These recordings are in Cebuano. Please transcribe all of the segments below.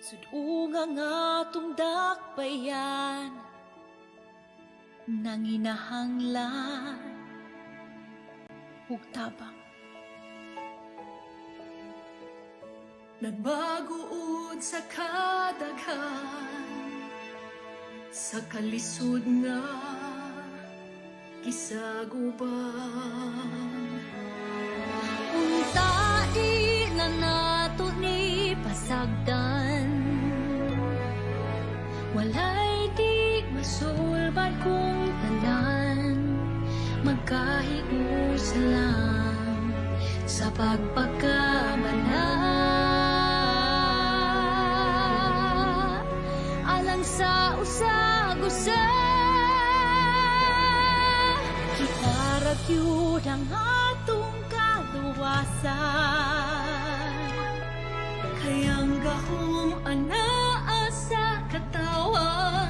Sud-unga nga atong dakbayan, nanginahanglan ug tabang. Nagbaguod sa kadaghan, sa kalisod nga gisaguban. Unta di na nato ni pasagdan. Walay di masulbad kung tanan magkahiusa lang sa pagpagkamala alang sa usag-usa. Kita ra gyud ang atong kaluwasan. Kay ang gahom anaa sa katawhan.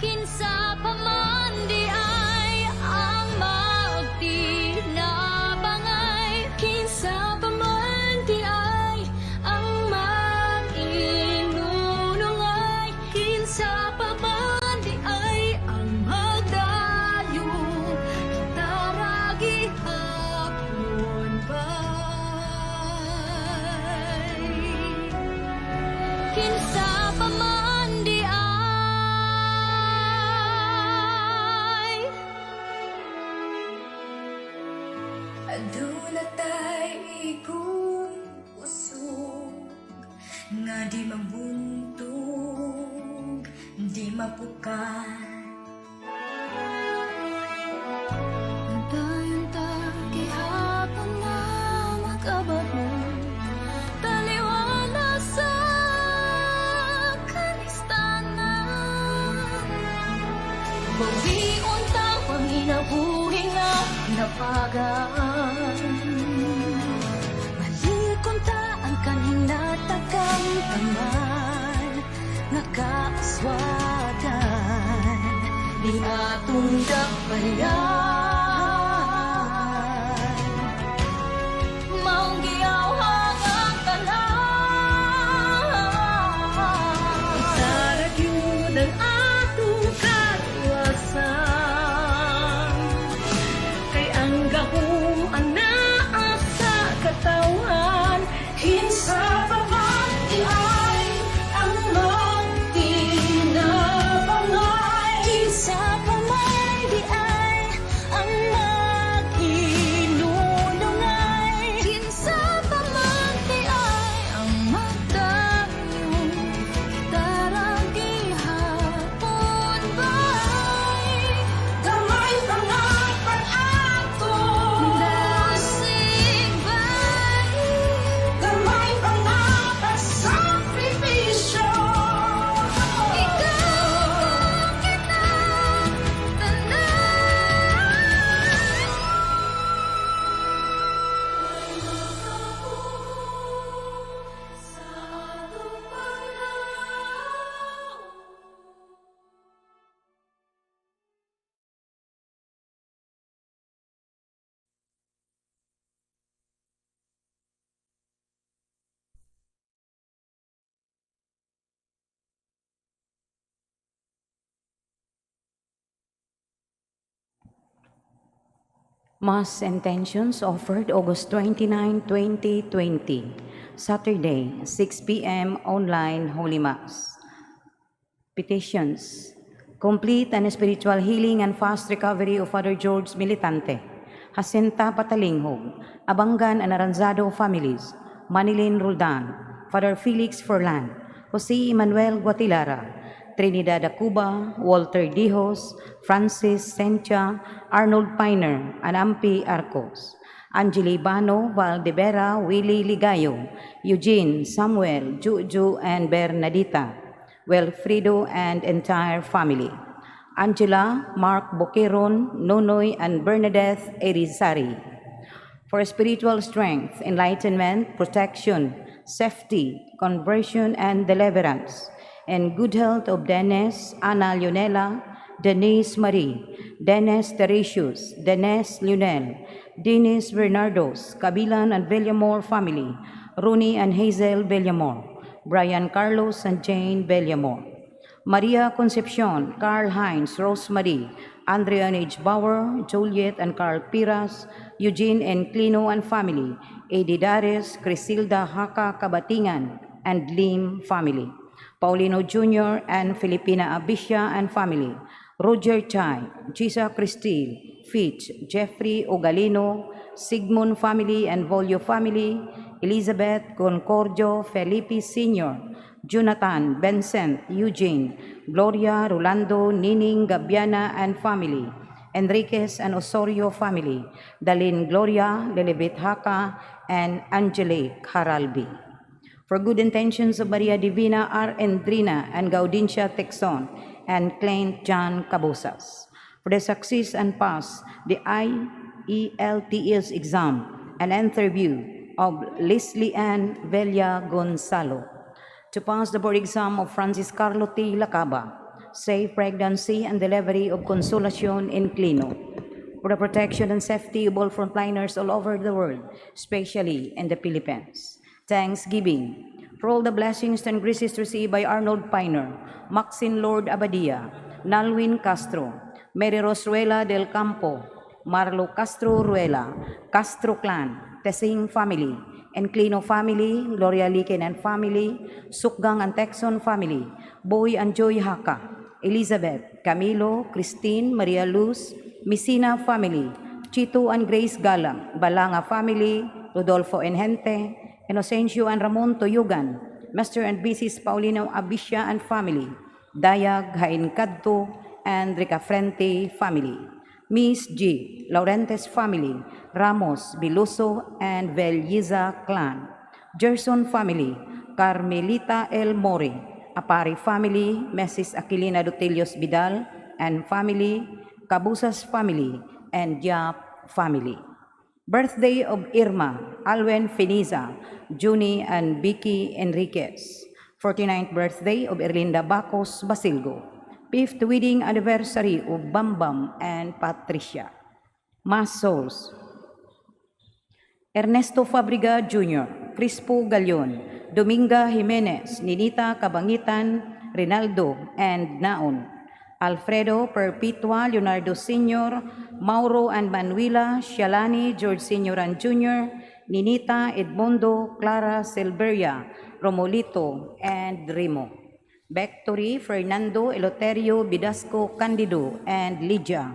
Kinsa pa man diay ang magtinabangay? Kinsa pa man diay ang mag-inunungay? Kinsa pa man diay ang magdayon? Kita ra gihapon bay. Kinsa pa man diay? Aduna tay igong kusog nga di mabuntog, di mapukat. Dayon ta gihapon nga makabarong, taliwala sa kanistanan. Bawion ta panginabuhi nga napagaan. Balikon ta ang kanhing natakamtaman nga kaaswagan ning atong dakbayan. Maong giyawhag ang tanan. Kita ra gyud ang atong kaluwasan. Kay ang gahom anaa sa katawhan. Kinsa pa man diay ang magtinabangay? Kinsa pa man diay ang mag-inunungay? Kinsa pa man diay ang magdayon? Kita ra gihapon bay. Gamay pa nga pang atong Dasig bay. Gamay pa nga pag-sakripisyo. Ikaw, kita, tanan. Sa atong paglaom. Mass intentions offered August 29, 2020, Saturday, 6 p.m. online Holy Mass. Petitions. Complete and spiritual healing and fast recovery of Father George Militante, Jacinta Patalinghog, Abangan and Aranzado families, Manilin Roldan, Father Felix Forlan, Jose Emmanuel Guatilara, Trinidad Acuba, Walter Dijos, Francis Sencha, Arnold Piner, and Ampi Arcos. Angeli Bano, Valdevera, Willie Ligayo, Eugene, Samuel, Juju, and Bernadita, Wilfredo and entire family. Angela, Mark Boqueron, Nonoy, and Bernadette Erizari. For spiritual strength, enlightenment, protection, safety, conversion, and deliverance, and good health of Dennis, Ana Leonela, Denise Marie, Dennis Teresius, Dennis Lionel, Dennis Bernardos, Kabilan and Villamor family, Rooney and Hazel Villamor, Brian Carlos and Jane Bellamore, Maria Concepcion, Carl Heinz, Rosemary, Andrea H. Bauer, Juliet and Carl Piras, Eugene and Clino and family, Eddie Dares, Crisilda Haka Kabatingan, and Lim family, Paulino Jr. and Filipina Abisha and family, Roger Chai, Gisa Cristil, Fitch, Jeffrey Ogalino, Sigmund family and Volio family, Elizabeth Concordio Felipe Sr., Jonathan, Vincent, Eugene, Gloria, Rolando, Nining, Gabiana and family, Enriquez and Osorio family, Dalin Gloria, Lilibet Haka, and Angelique Haralbi. For good intentions of Maria Divina R. Endrina and Gaudencia Texon and Clint John Cabosas. For the success and pass the IELTS exam and interview of Leslie Ann Vella Gonzalo. To pass the board exam of Francis Carlo T. Lacaba, safe pregnancy and delivery of Consolacion Inclino. For the protection and safety of all frontliners all over the world, especially in the Philippines. Thanksgiving for all the blessings and graces received by Arnold Piner, Maxine Lord Abadia, Nalwin Castro, Mary Rosuela del Campo, Marlo Castro Ruela, Castro Clan, Tessing Family, Enclino Family, Gloria Liken and Family, Sukgang and Texon Family, Boy and Joy Haka, Elizabeth, Camilo, Christine, Maria Luz, Messina Family, Chito and Grace Galang, Balanga Family, Rodolfo Enhente, Inocencio and Ramon Toyugan, Mr. and Mrs. Paulino Abisha and Family, Dayag Hain Kadto and Ricafrente Family, Miss G. Laurentes Family, Ramos, Biluso, and Velyiza Clan, Gerson Family, Carmelita L. Mori, Apari Family, Mrs. Aquilina Dutelios Vidal and Family, Cabusas Family, and Yap Family. Birthday of Irma, Alwen Feniza, Juni and Vicky Enriquez. 49th birthday of Erlinda Bacos Basilgo. Fifth wedding anniversary of Bambam and Patricia. Mass Souls. Ernesto Fabriga Jr., Crispo Galion, Dominga Jimenez, Ninita Cabangitan, Rinaldo, and Naon. Alfredo Perpetua, Leonardo Sr., Mauro and Manuela, Shalani, George Sr. and Jr., Ninita, Edmundo, Clara Silveria, Romolito, and Remo. Victory, Fernando, Eloterio, Bidasco, Candido, and Lydia.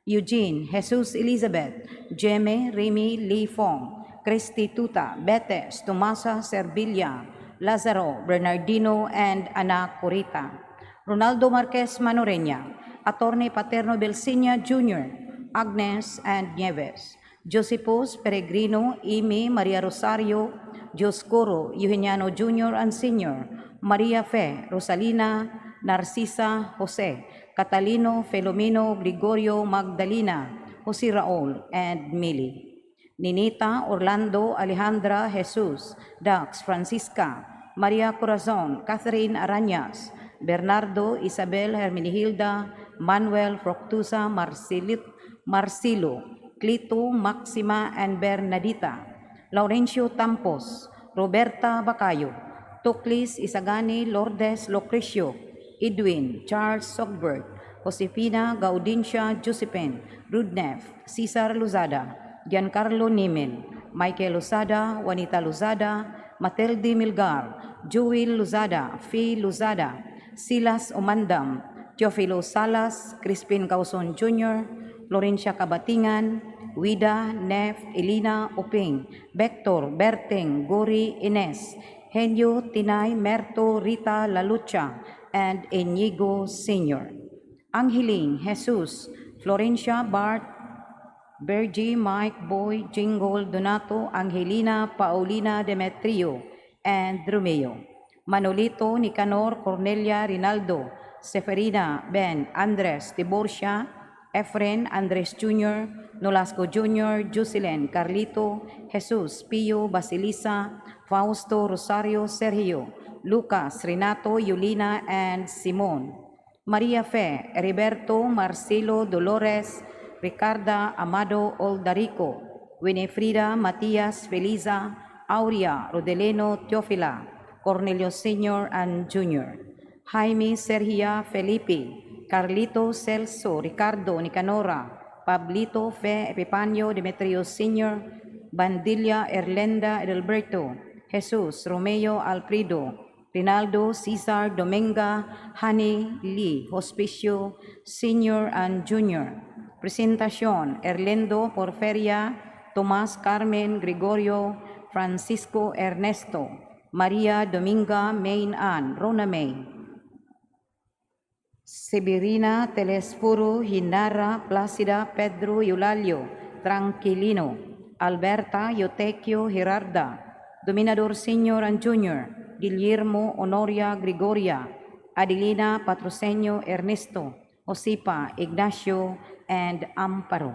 Eugene, Jesus Elizabeth, Jeme, Remy, Lee Fong, Christy Tuta, Betes, Tomasa Servilla, Lazaro, Bernardino, and Ana Corita. Ronaldo Marquez Manoreña, Attorney Paterno Belsinia Jr., Agnes and Nieves, Josepus Peregrino, Amy Maria Rosario, Dioscoro, Eugeniano Jr. and Sr., Maria Fe, Rosalina, Narcisa, Jose, Catalino, Felomino, Gregorio, Magdalena, Jose Raul, and Millie. Ninita, Orlando, Alejandra, Jesus, Dax, Francisca, Maria Corazon, Catherine Arañas, Bernardo, Isabel, Hermenegilda, Manuel, Fructusa, Marcilit, Marcilo, Clito, Maxima, and Bernadita, Laurencio Tampos, Roberta Bacayo, Tuklis, Isagani, Lourdes, Lucrecio, Edwin, Charles Sogbert, Josefina, Gaudencia, Josephine, Rudnev, Cesar Luzada, Giancarlo Nimel, Michael Luzada, Juanita Luzada, Matilde Milgar, Joel Luzada, Faye Luzada, Silas Umandam, Teofilo Salas, Crispin Causon Jr., Florencia Cabatingan, Wida, Nef, Elina Oping, Vector, Berteng, Gori, Ines, Henyo, Tinay, Merto, Rita, Lalucha, and Inigo Sr. Angheling, Jesus, Florencia, Bart, Bergie, Mike, Boy, Jingle, Donato, Angelina, Paulina, Demetrio, and Romeo. Manolito, Nicanor, Cornelia, Rinaldo, Seferina, Ben, Andres, Tiborcia, Efren, Andres Jr., Nolasco Jr., Jocelyn, Carlito, Jesus, Pio, Basilisa, Fausto, Rosario, Sergio, Lucas, Renato, Yulina, and Simon. Maria Fe, Heriberto, Marcelo, Dolores, Ricarda, Amado, Oldarico, Winifrida, Matias, Feliza, Aurea, Rodeleno, Teofila, Cornelio Sr. and Jr., Jaime Sergia Felipe, Carlito Celso, Ricardo Nicanora, Pablito Fe Epifanio Demetrio Sr., Bandilla Erlenda Edelberto, Jesus Romeo Alfredo, Rinaldo Cesar Dominga, Hani Lee, Hospicio Sr. and Jr., Presentacion, Erlendo Porferia, Tomas Carmen Gregorio, Francisco Ernesto, Maria Dominga Main Ann, Rona May, Severina Telesforo Hinara Placida Pedro Eulalio Tranquilino, Alberta Yotequio Gerarda, Dominador Sr. and Jr., Guillermo Honoria Gregoria, Adelina Patrocenio Ernesto, Osipa Ignacio, and Amparo.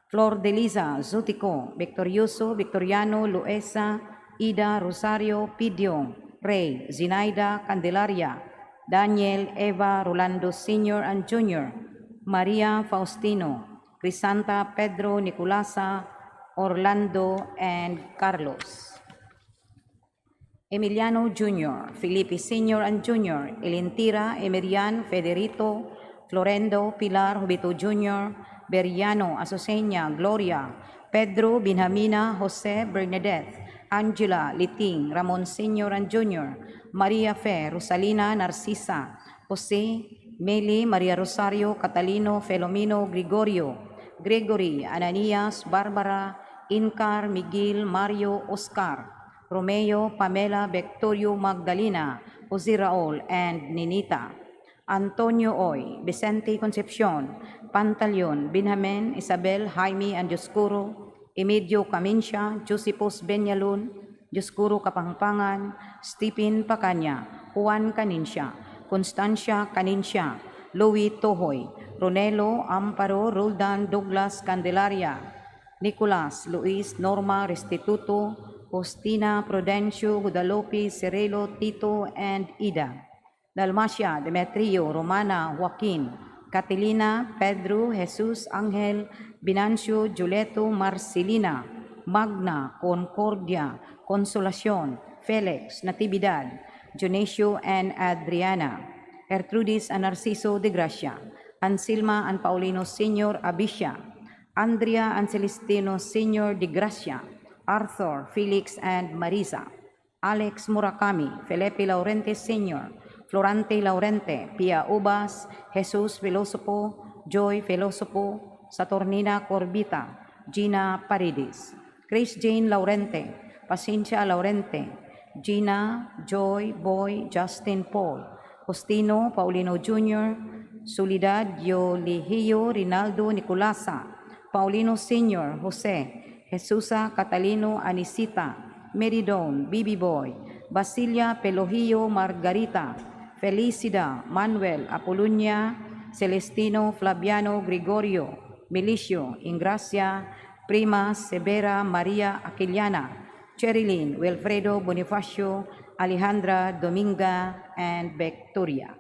Flor de Liza Zutico, Victorioso Victoriano Luesa, Ida Rosario Pidiong, Rey, Zinaida Candelaria, Daniel Eva Rolando Sr. and Jr., Maria Faustino, Crisanta Pedro Nicolasa, Orlando, and Carlos. Emiliano Jr., Felipe Sr. and Jr., Elentira, Emerian, Federico, Florendo, Pilar, Jubito Jr., Beriano, Azucena, Gloria, Pedro, Benjamina, Jose, Bernadette, Angela, Liting, Ramon Sr. and Jr., Maria Fe, Rosalina, Narcisa, Jose, Meli, Maria Rosario, Catalino, Felomino, Gregorio, Gregory, Ananias, Barbara, Incar, Miguel, Mario, Oscar, Romeo, Pamela, Victorio, Magdalena, Jose Raul, and Ninita. Antonio Oy, Vicente Concepcion, Pantaleon, Benjamin, Isabel, Jaime, and Dioscuro, Emilio Camincia, Josepos Benyalon, Dioscuro Kapangpangan, Stephen Pacanya, Juan Canincia, Constancia Canincia, Louis Tohoy, Ronelo Amparo, Roldan Douglas Candelaria, Nicolas Luis Norma Restituto, Faustina Prudencio Guadalupe Cirilo Tito and Ida. Dalmacia, Demetrio, Romana, Joaquin, Catalina, Pedro, Jesus, Angel, Binancio, Julieto, Marcelina, Magna, Concordia, Consolacion, Felix, Natividad, Dionisio and Adriana, Gertrudis and Narciso de Gracia, Ansilma and Paulino Sr. Abicia, Andrea and Celestino Sr. de Gracia, Arthur, Felix and Marisa, Alex Murakami, Felipe Laurente Sr., Florante Laurente, Pia Ubas, Jesus Filosopo, Joy Filosopo, Saturnina Corbita, Gina Paredes, Chris Jane Laurente, Pacincia Laurente, Gina, Joy, Boy, Justin Paul, Justino Paulino Jr., Soledad Yolihio Rinaldo Nicolasa, Paulino Sr., Jose, Jesusa Catalino Anisita, Meridon, Bibi Boy, Basilia Pelohio Margarita, Felicida, Manuel, Apolonia, Celestino, Flaviano, Gregorio, Milicio, Ingracia, Prima, Severa, Maria Aquiliana, Cherilyn, Wilfredo Bonifacio, Alejandra, Dominga, and Victoria.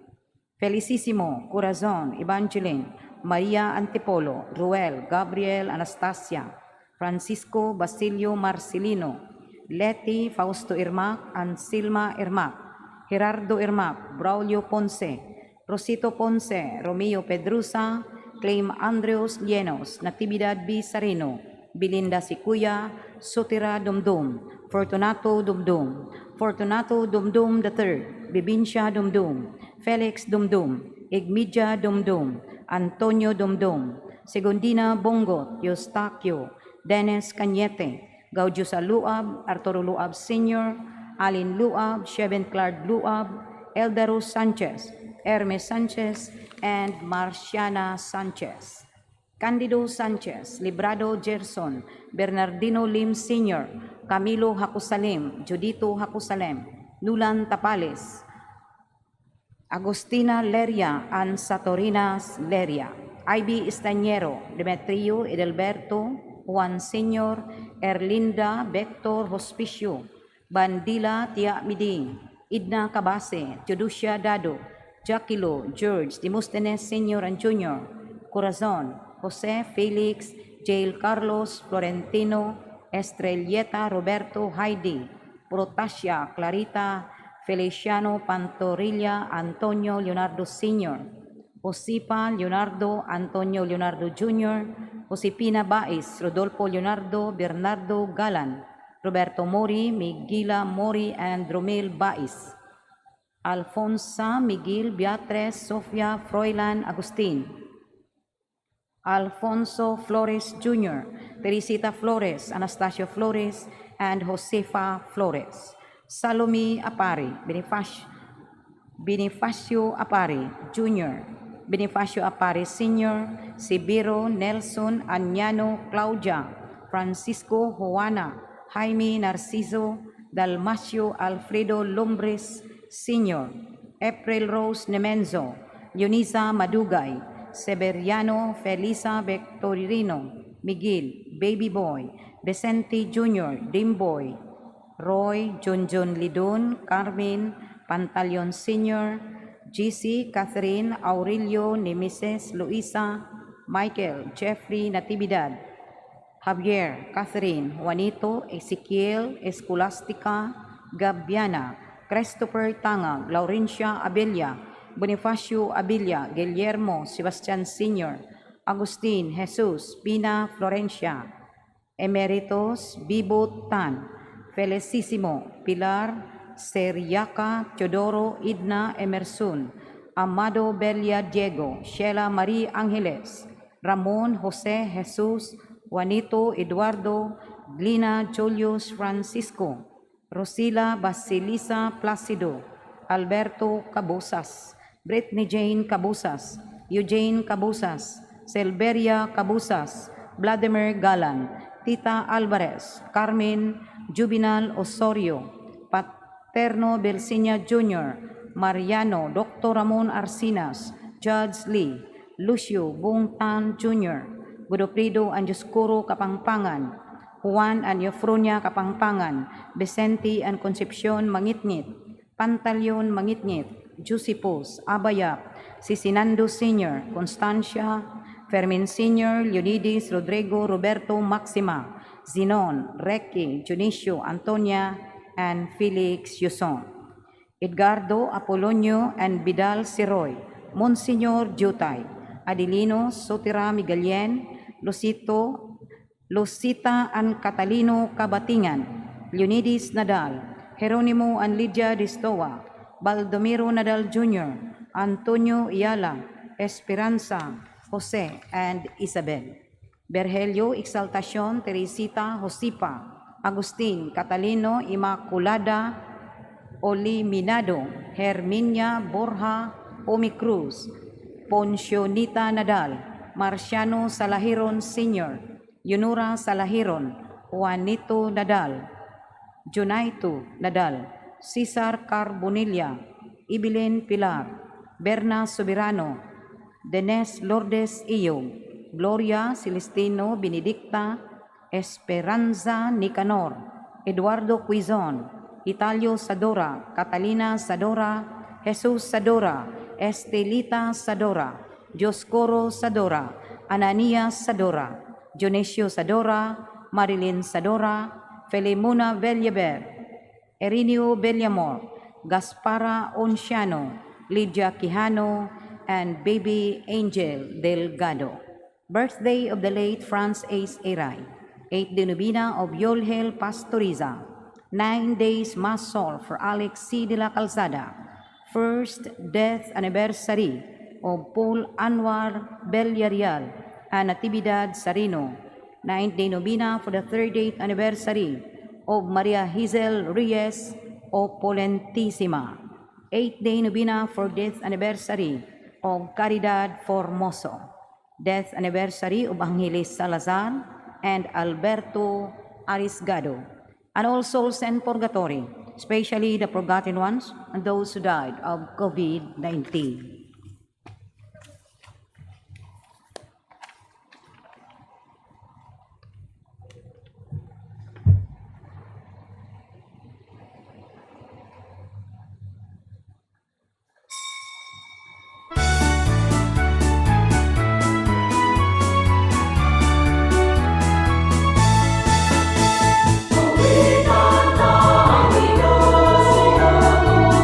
Felicissimo, Corazon, Evangeline, Maria Antipolo, Ruel, Gabriel, Anastasia, Francisco, Basilio, Marcelino, Leti, Fausto Irmac, and Silma Irmac, Gerardo Irmac, Braulio Ponce, Rosito Ponce, Romeo Pedrusa, Claim Andreos Llenos, Natividad B. Sarino, Belinda Sikuya, Sotira Dumdum, Fortunato Dumdum, Fortunato Dumdum III, Bibinsha Dumdum, Felix Dumdum, Igmidia Dumdum, Antonio Dumdum, Segundina Bongot, Eustaquio, Dennis Cañete, Gaudio Luab, Arturo Luab Sr., Alin Luab, Shevin Clark Luab, Eldaro Sanchez, Hermes Sanchez, and Marciana Sanchez. Candido Sanchez, Librado Gerson, Bernardino Lim Sr., Camilo Hakusalim, Judito Hakusalem, Nulan Tapales, Agustina Leria and Satorinas Leria, Ivy Estañero, Demetrio Edelberto, Juan Sr., Erlinda Vector Hospicio, Bandila Tia Miding, Idna Cabase, Teodosia Dado, Jaquilo, George, Demosthenes Sr. and Jr., Corazon, Jose Felix, Jail Carlos, Florentino, Estrelleta, Roberto, Heidi, Protasia, Clarita, Feliciano Pantorilla, Antonio Leonardo Sr., Josipa Leonardo, Antonio Leonardo Jr., Josepina Bais, Rodolfo Leonardo, Bernardo Galan, Roberto Mori, Miguela Mori, and Romel Bais. Alfonsa Miguel Beatriz Sofia Froilan Agustin. Alfonso Flores Jr., Teresita Flores, Anastasio Flores, and Josefa Flores. Salome Apari, Bonifacio Apari Jr., Bonifacio Apari Sr., Sibiro Nelson Anyano Claudia, Francisco Juana, Jaime Narciso, Dalmacio Alfredo Lombres Sr., April Rose Nemenzo, Leonisa Madugay, Severiano Felisa Victorino, Miguel, Baby Boy, Vicente Jr., Dimboy, Roy Junjun Lidon, Carmen Pantaleon Sr., GC Catherine Aurelio Nemesis Luisa, Michael Jeffrey Natividad, Javier, Catherine, Juanito, Ezequiel, Escolastica, Gabiana, Christopher Tanga, Laurencia Abella, Bonifacio Abilla, Guillermo Sebastian Sr., Agustin Jesus, Pina Florencia, Emeritus Bibo Tan, Felicissimo, Pilar, Seriaca, Teodoro Idna Emerson, Amado Belia Diego, Sheila Marie Angeles, Ramon Jose Jesus, Juanito Eduardo, Glina Julius Francisco, Rosila Basilisa Placido, Alberto Cabosas, Brittany Jane Cabosas, Eugene Cabosas, Silveria Cabosas, Vladimir Galan, Tita Alvarez, Carmen Juvenal Osorio, Paterno Belsinia Jr., Mariano, Dr. Ramon Arcinas, Judge Lee, Lucio Bungtan Jr., Godofredo Anjoscuro Kapangpangan, Juan and Eufronia Kapangpangan, Vicente and Concepcion Mangitngit, Pantaleon Mangitngit, Josepus Abayap, Sisinando Sr., Constancia, Fermin Sr., Leonides Rodrigo Roberto Maxima, Zinon, Recky, Dionisio, Antonia, and Felix Yuson. Edgardo Apolonio and Vidal Siroy, Monsignor Jutay, Adelino Sotira Miguelien, Lucito, Lucita and Catalino Cabatingan, Leonides Nadal, Jeronimo and Lydia Distoa, Baldomero Nadal Jr., Antonio Iala, Esperanza, Jose, and Isabel. Berhelio Exaltacion, Teresita Josipa, Agustin, Catalino, Immaculada, Oliminado, Herminia Borja Omicruz, Poncionita Nadal, Marciano Salahiron Sr., Yunura Salahiron, Juanito Nadal, Junaito Nadal, Cesar Carbonilla, Ibilin Pilar, Berna Soberano, Denes Lourdes Iyong, Gloria Celestino Benedicta, Esperanza Nicanor, Eduardo Quizon, Italio Sadora, Catalina Sadora, Jesus Sadora, Estelita Sadora, Dioscoro Sadora, Ananias Sadora, Dionisio Sadora, Marilyn Sadora, Felimona Villaver, Erineo Bellamor, Gaspara Onciano, Lydia Quijano, and Baby Angel Delgado. Birthday of the late Franz Ace Eray, 8th Novena of Yolhel Pastoriza, 9 days Mass Soul for Alex C. de la Calzada, first death anniversary of Paul Anwar Villarreal and Natividad Sarino, 9th day novena for the 38th anniversary of Maria Hazel Reyes of Polentisima, 8th day novena for death anniversary of Caridad Formoso, death anniversary of Angeles Salazar and Alberto Arisgado, and all souls in purgatory, especially the forgotten ones and those who died of COVID-19. Awitan ta ang Diyos.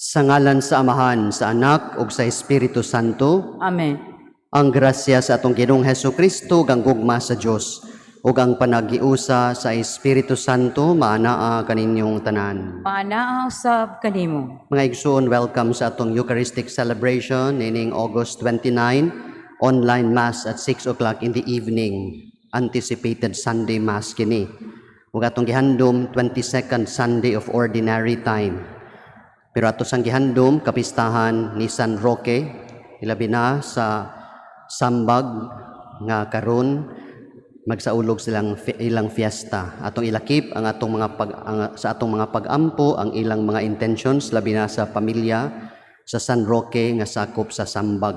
Sa ngalan sa Amahan, sa Anak ug sa Espiritu Santo. Amen. Ang grasya sa atong Ginoong Hesus Kristo, ug ang gugma sa Dios, ug ang panagiusa sa Espiritu Santo maanaa kaninyong tanan. Maanaa usab kanimo. Mga igsoon, welcome sa atong Eucharistic celebration nining August 29, online Mass at 6 o'clock in the evening. Anticipated Sunday Mass kini. Ug atong gihandom 22nd Sunday of Ordinary Time. Pero ato sang gihandom kapistahan ni San Roque, ilabi na sa Sambag nga karon magsaulog silang ilang fiesta. Atong ilakip ang atong mga pag ang, sa atong mga pag-ampo ang ilang mga intentions, labi na sa pamilya sa San Roque nga sakop sa Sambag.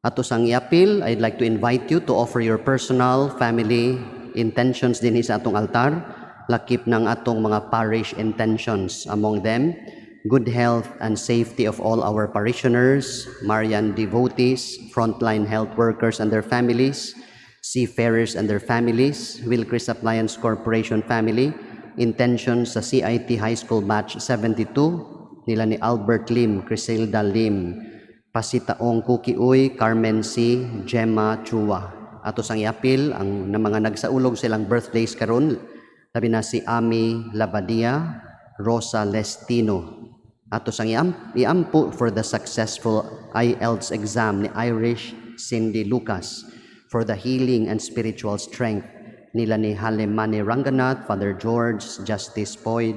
Ato sang iapil, I'd like to invite you to offer your personal family intentions dinhi sa atong altar, lakip ng atong mga parish intentions. Among them, good health and safety of all our parishioners, Marian devotees, frontline health workers and their families, seafarers and their families, Wilcris Appliance Corporation family, intentions sa CIT High School Batch 72, nila ni Albert Lim, Criselda Lim, Pasitaong Cookie Uy, Carmen C., Gemma Chua. Ato sang iapil ang na mga nagsaulog silang birthdays karon, labi na si Ami Labadia, Rosa Lestino. Ato sang iampo for the successful IELTS exam ni Irish Cindy Lucas, for the healing and spiritual strength nila ni Halemane Ranganath, Father George, Justice Poy,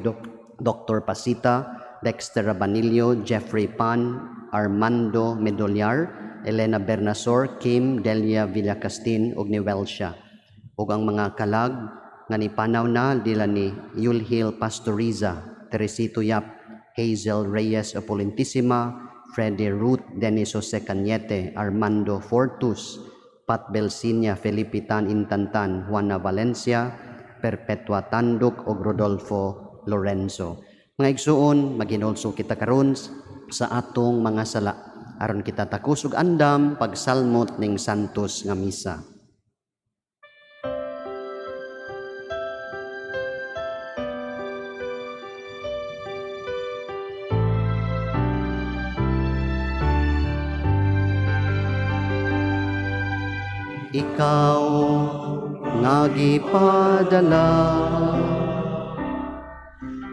Dr. Pasita, Dexter Rabanillo, Jeffrey Pan, Armando Medolyar, Elena Bernasor, Kim Delia Villacastin ug ni Welsha. Ug ang mga kalag nga nipanaw na nila ni Yulhil Pastoriza, Teresito Yap, Hazel Reyes Opulentisima, Freddy Ruth, Dennis Jose Cañete, Armando Fortus, Pat Belsinia, Felipe Tan Intantan, Juana Valencia, Perpetua Tandok ug Rodolfo Lorenzo. Mga igsuon, maghinulsol kita karon sa atong mga sala aron kita takos ug andam pagsalmot ning santos nga misa. Ikaw nga gipadala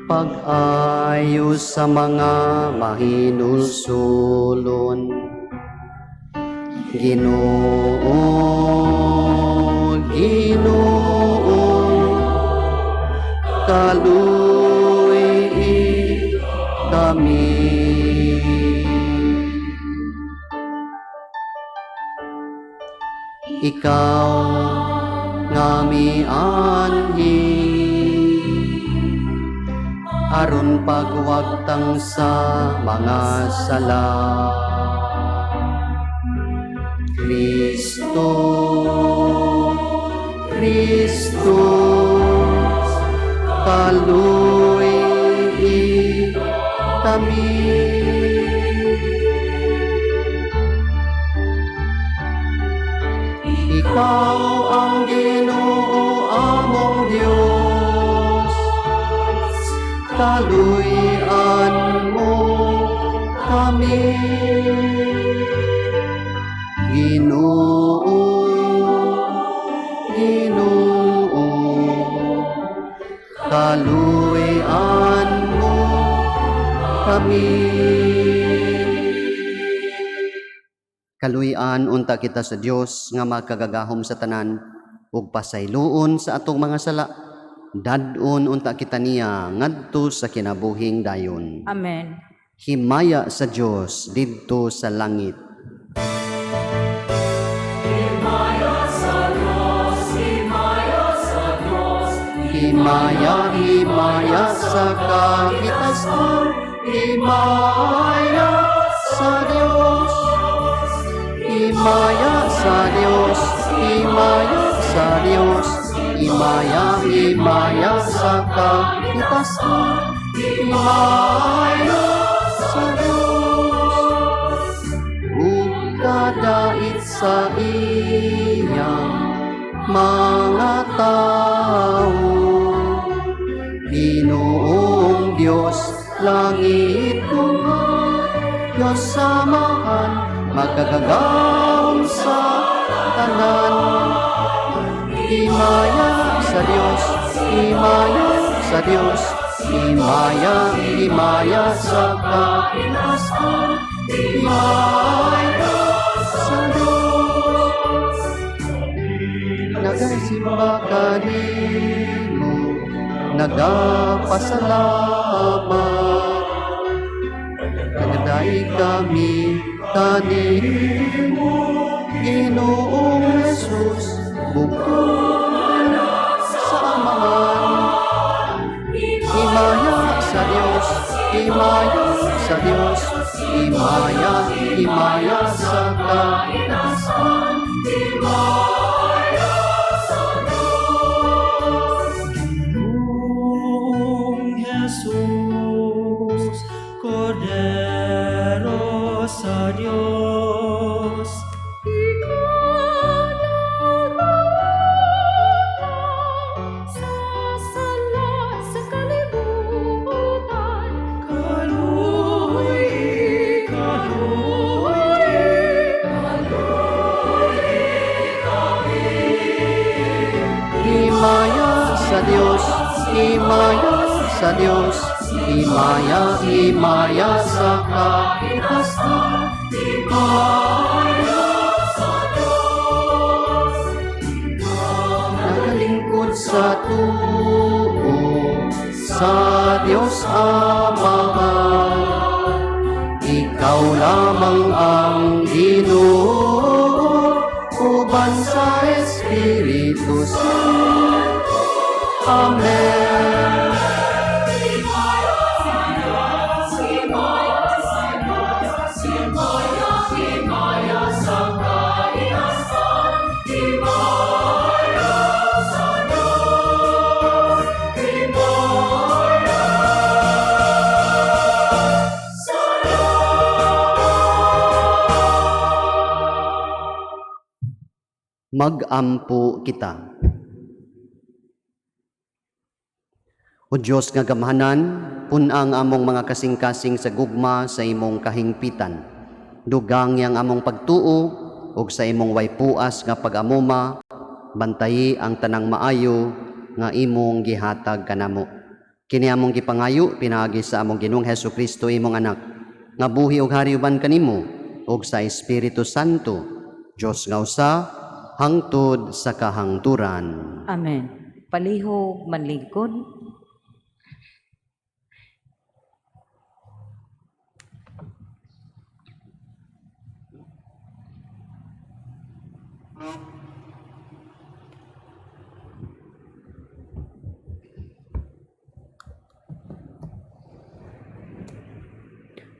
pag-ayo sa mga mahinulsulon, Ginoo, Ginoo, kaluy kami. Ikaw nga mianhi aron pagwagtang sa mga sala. Kristo, Kristo, kaluy kami. Ikaw ang Ginoo among Dios, kaluy-an mo kami. Ginoo, Ginoo, kaluy-an mo kami. Kaluy-an unta kita sa Dios nga makagagahom sa tanan ug pasayloon sa atong mga sala. Dad-on unta kita niya ngadto sa kinabuhing dayon. Amen. Himaya sa Dios didto sa langit. Himaya sa Diyos, himaya sa Diyos. Himaya, himaya sa kahitasan, himaya sa Dios. Himaya sa Dios, himaya sa Dios, himaya, himaya sa kahitasan, himaya sa Dios. Ug kadait sa iyang mga tao. Ginoong Dios, langit ug Diyos Amahan, makagagahom sa tanan. Himaya sa Dios, himaya sa Dios, himaya, himaya sa kataas-an, himaya sa Dios. Nagasimba kanimo, nagapasalamat. Nagadaig kami kanimo, Ginoong Jesus, bugtong sa Amahan. Himaya sa Dios, himaya sa Dios, himaya, himaya sa kataas-an, himaya sa Dios. Ginoong Jesus, Kordero sa Dios. Ikaw nagutang sa sala sa kalibutan. Kaluoy, kaluoy, kaluoy kami. Himaya sa Dios, himaya sa Dios, himaya, himaya sa kataas-an, himaya sa Dios. Nagalingkod sa tuo, sa Diyos Amahan. Ikaw lamang ang Ginoo, uban sa Espiritu Santo. Amen. Magampo kita. O Diyos nga gamhanan, pun-a ang among mga kasing-kasing sa gugma sa imong kahingpitan. Dugangi ang among pagtuo ug sa imong way puas nga pag-amuma, bantayi ang tanang maayo nga imong gihatag kanamo. Kini among gipangayo pinaagi sa among Ginoong Hesus Kristo, imong anak, nga buhi ug hari uban kanimo ug sa Espiritu Santo, Dios nga usa hangtod sa kahangturan. Amen. Palihog manlingkod.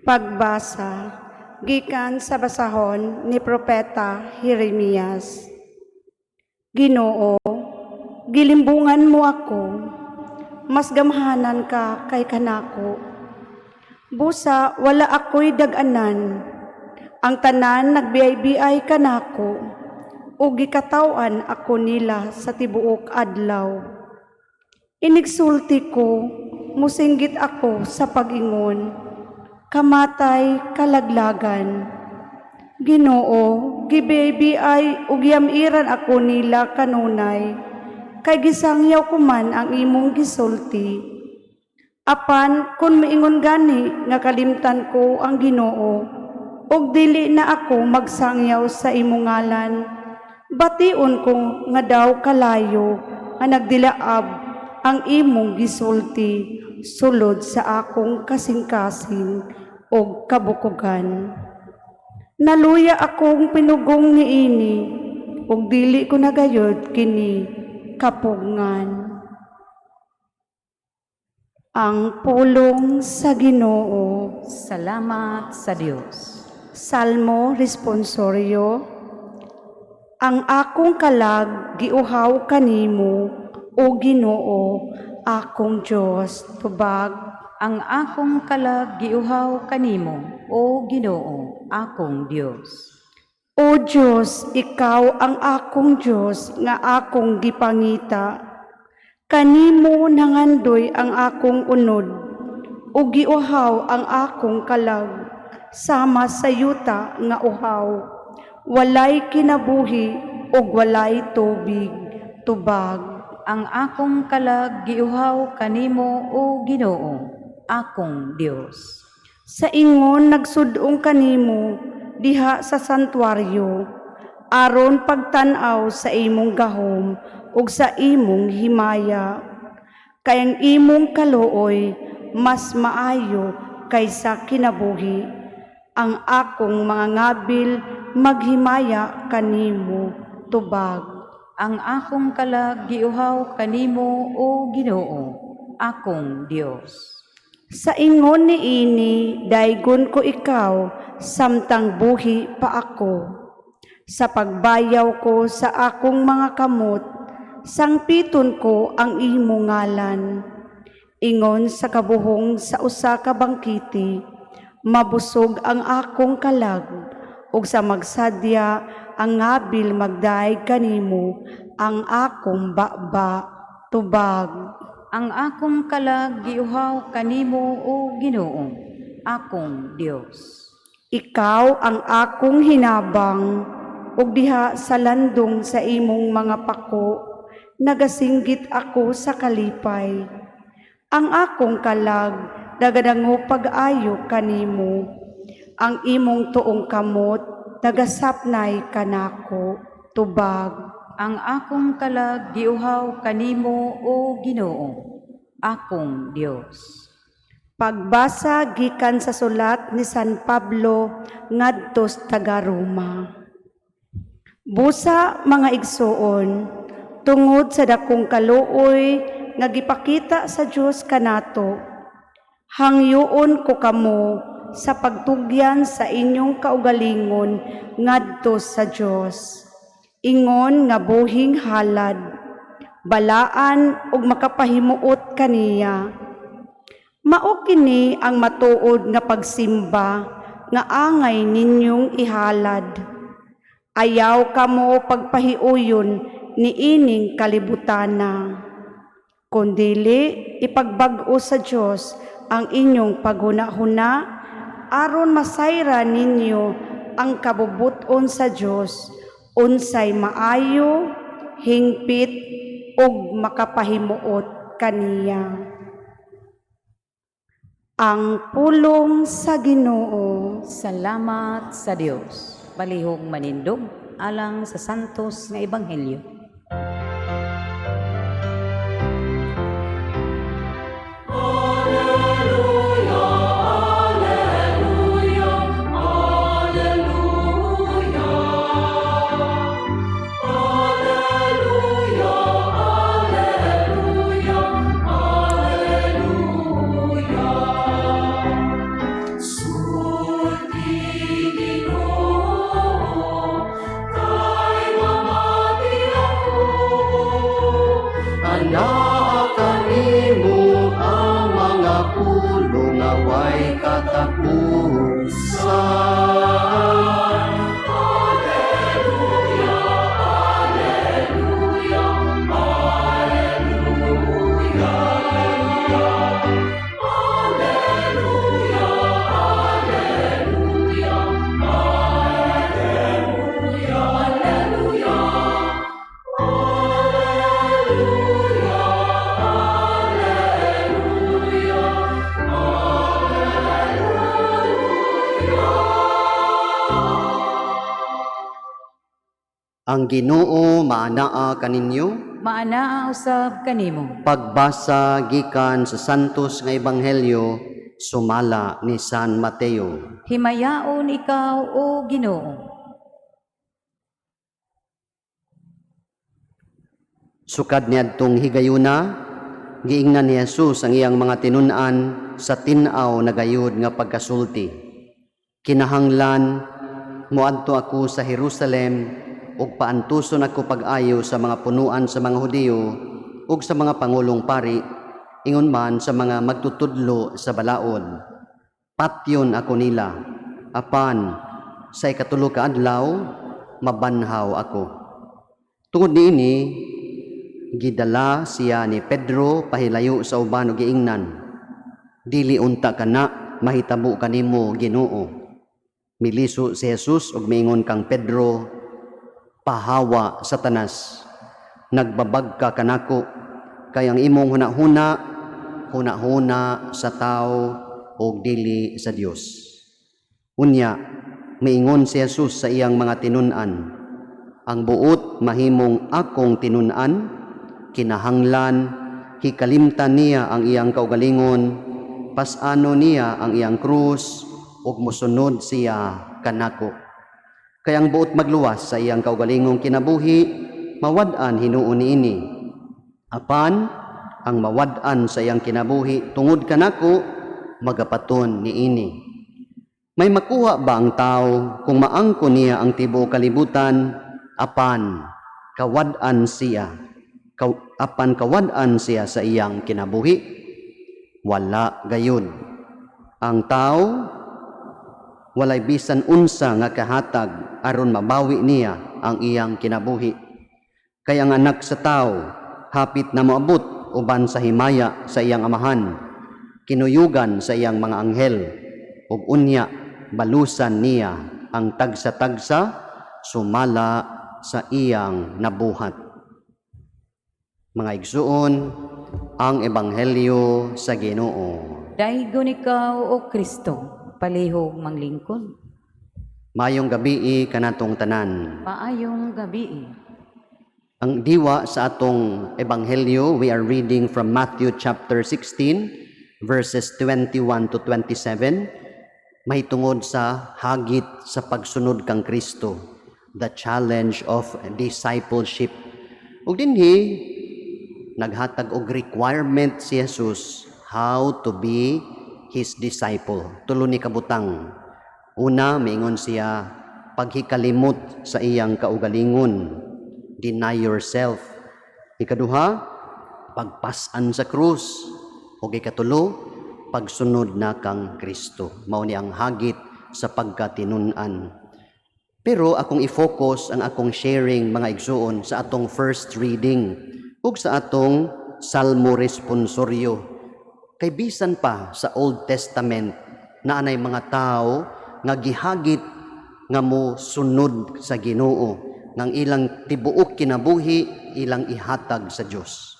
Pagbasa gikan sa basahon ni Propeta Jeremias. Ginoo, gilimbungan mo ako, mas gamhanan ka kay kanako. Busa wala ako'y dag-anan, ang tanan nagbiyay-biyay kanako, ug gikataw-an ako nila sa tibuok adlaw. Inigsulti ko, musinggit ako sa pag-ingon, kamatay kalaglagan. Ginoo, gibiyay ug yamiran ako nila kanunay, kay gisangyaw ko man ang imong gisulti. Apan kun miingon gani nga kalimtan ko ang Ginoo, ug dili na ako magsangyaw sa imong ngalan, bation ko nga daw kalayo nga nagdilaab ang imong gisulti sulod sa akong kasing-kasing ug kabukugan. Naluya akong pinugong niini ug dili ko na gayod kini kapugngan. Ang pulong sa Ginoo. Salamat sa Dios. Salmo Responsorio. Ang akong kalag giuhaw kanimo, o Ginoo, akong Dios. Tubag. Ang akong kalag giuhaw kanimo, o Ginoo, akong Dios. O Dios, ikaw ang akong Dios nga akong gipangita. Kanimo nangandoy ang akong unod, ug giuhaw ang akong kalag. sama sa yuta nga uhaw, walay kinabuhi ug walay tubig. Tubag. Ang akong kalag giuhaw kanimo, o Ginoo, akong Dios. Sa ingon nagsudong kanimo diha sa santuaryo, aron pagtan-aw sa imong gahom ug sa imong himaya. Kay ang imong kaluoy mas maayo kaysa kinabuhi. Ang akong mga ngabil maghimaya kanimo. Tubag. Ang akong kalag giuhaw kanimo, o Ginoo, akong Dios. Sa ingon niini daygon ko ikaw samtang buhi pa ako. Sa pagbayaw ko sa akong mga kamot, sangpiton ko ang imong ngalan. Ingon sa kabuhong sa usa ka bangkiti, mabusog ang akong kalag, ug sa magsadya ang ngabil magdayeg kanimo ang akong baba. Tubag. Ang akong kalag giuhaw kanimo, o Ginoo, akong Dios. Ikaw ang akong hinabang, ug diha sa landong sa imong mga pako, nagasinggit ako sa kalipay. Ang akong kalag nagadango pag-ayo kanimo. Ang imong tuong kamot nagasapnay kanako. Tubag. Ang akong kalag giuhaw kanimo, o Ginoo, akong Dios. Pagbasa gikan sa sulat ni San Pablo ngadto sa taga Roma. Busa, mga igsuon, tungod sa dakong kaluoy nga gipakita sa Dios kanato, hangyoon ko kamo sa pagtugyan sa inyong kaugalingon ngadto sa Dios. Ingon nga buhing halad, balaan ug makapahimuot kaniya. Mao kini ang matuod nga pagsimba nga angay ninyong ihalad. Ayaw kamo pagpahiuyon niining kalibutana. Kundili ipagbag-o sa Dios ang inyong paghunahuna aron masayra ninyo ang kabubut-on sa Dios, unsay maayo, hingpit ug makapahimuot kaniya. Ang pulong sa Ginoo. Salamat sa Dios. Palihog manindog alang sa santos nga ebanghelyo. Anaa kanimo ang mga pulong nga way katapusan. Ang Ginoo maanaa kaninyo. Maanaa usab kanimo. Pagbasa gikan sa Santos nga Ebanghelyo sumala ni San Mateo. Himayaon ikaw, o Ginoo. Sukad niadtong higayuna, giingnan ni Jesus ang iyang mga tinun-an sa tin-aw na gayud nga pagkasulti. Kinahanglan moadto ako sa Jerusalem ug paantuson ako pag-ayo sa mga punuan sa mga Hudiyo ug sa mga pangulong pari, ingon man sa mga magtutudlo sa balaod. Patyon ako nila, apan sa ikatulo ka adlaw mabanhaw ako. Tungod niini, gidala siya ni Pedro pahilayo sa uban ug giingnan, "Dili unta kana mahitabo kanimo, Ginoo." Miliso si Jesus ug miingon kang Pedro, "Pahawa, Satanas. Nagbabag ka kanako, kay ang imong hunahuna, hunahuna sa tao ug dili sa Dios." Unya, miingon si Jesus sa iyang mga tinun-an, "Ang buot mahimong akong tinun-an, kinahanglan hikalimtan niya ang iyang kaugalingon, pas-ano niya ang iyang krus, ug mosunod siya kanako. Kay ang buot magluwas sa iyang kaugalingong kinabuhi, mawad-an hinuon niini. Apan ang mawad-an sa iyang kinabuhi tungod kanako, magapaton niini. May makuha ba ang tao kung maangko niya ang tibuok kalibutan apan kawad-an siya sa iyang kinabuhi? Wala gayud. Ang tao walay bisan unsa nga kahatag aron mabawi niya ang iyang kinabuhi. Kay ang Anak sa Tao hapit na moabot uban sa himaya sa iyang Amahan, kinuyugan sa iyang mga anghel, ug unya balusan niya ang tagsa-tagsa sumala sa iyang nabuhat." Mga igsuon, ang ebanghelyo sa Ginoo. Daygon ikaw, O Kristo, palihog manglingkod. Maayong gabii kanatong tanan. Maayong gabii. Ang diwa sa atong ebanghelyo, we are reading from Matthew chapter 16 verses 21 to 27, may tungod sa hagit sa pagsunod kang Kristo, the challenge of discipleship. Ug dinhi naghatag og requirement si Jesus how to be his disciple. Tulo ni kabutang. Una, miingon siya, paghikalimot sa iyang kaugalingon. Deny yourself. Ikaduha, pagpasan sa krus. O ikatulo, pagsunod na kang Kristo. Mao ni ang hagit sa pagkatinun-an. Pero akong i-focus ang akong sharing, mga igsuon, sa atong first reading ug sa atong Salmo responsoryo. Kay bisan pa sa Old Testament, naanay mga tao nga gihagit nga mo sunod sa Ginoo, ngang ilang tibuok kinabuhi ilang ihatag sa Dios.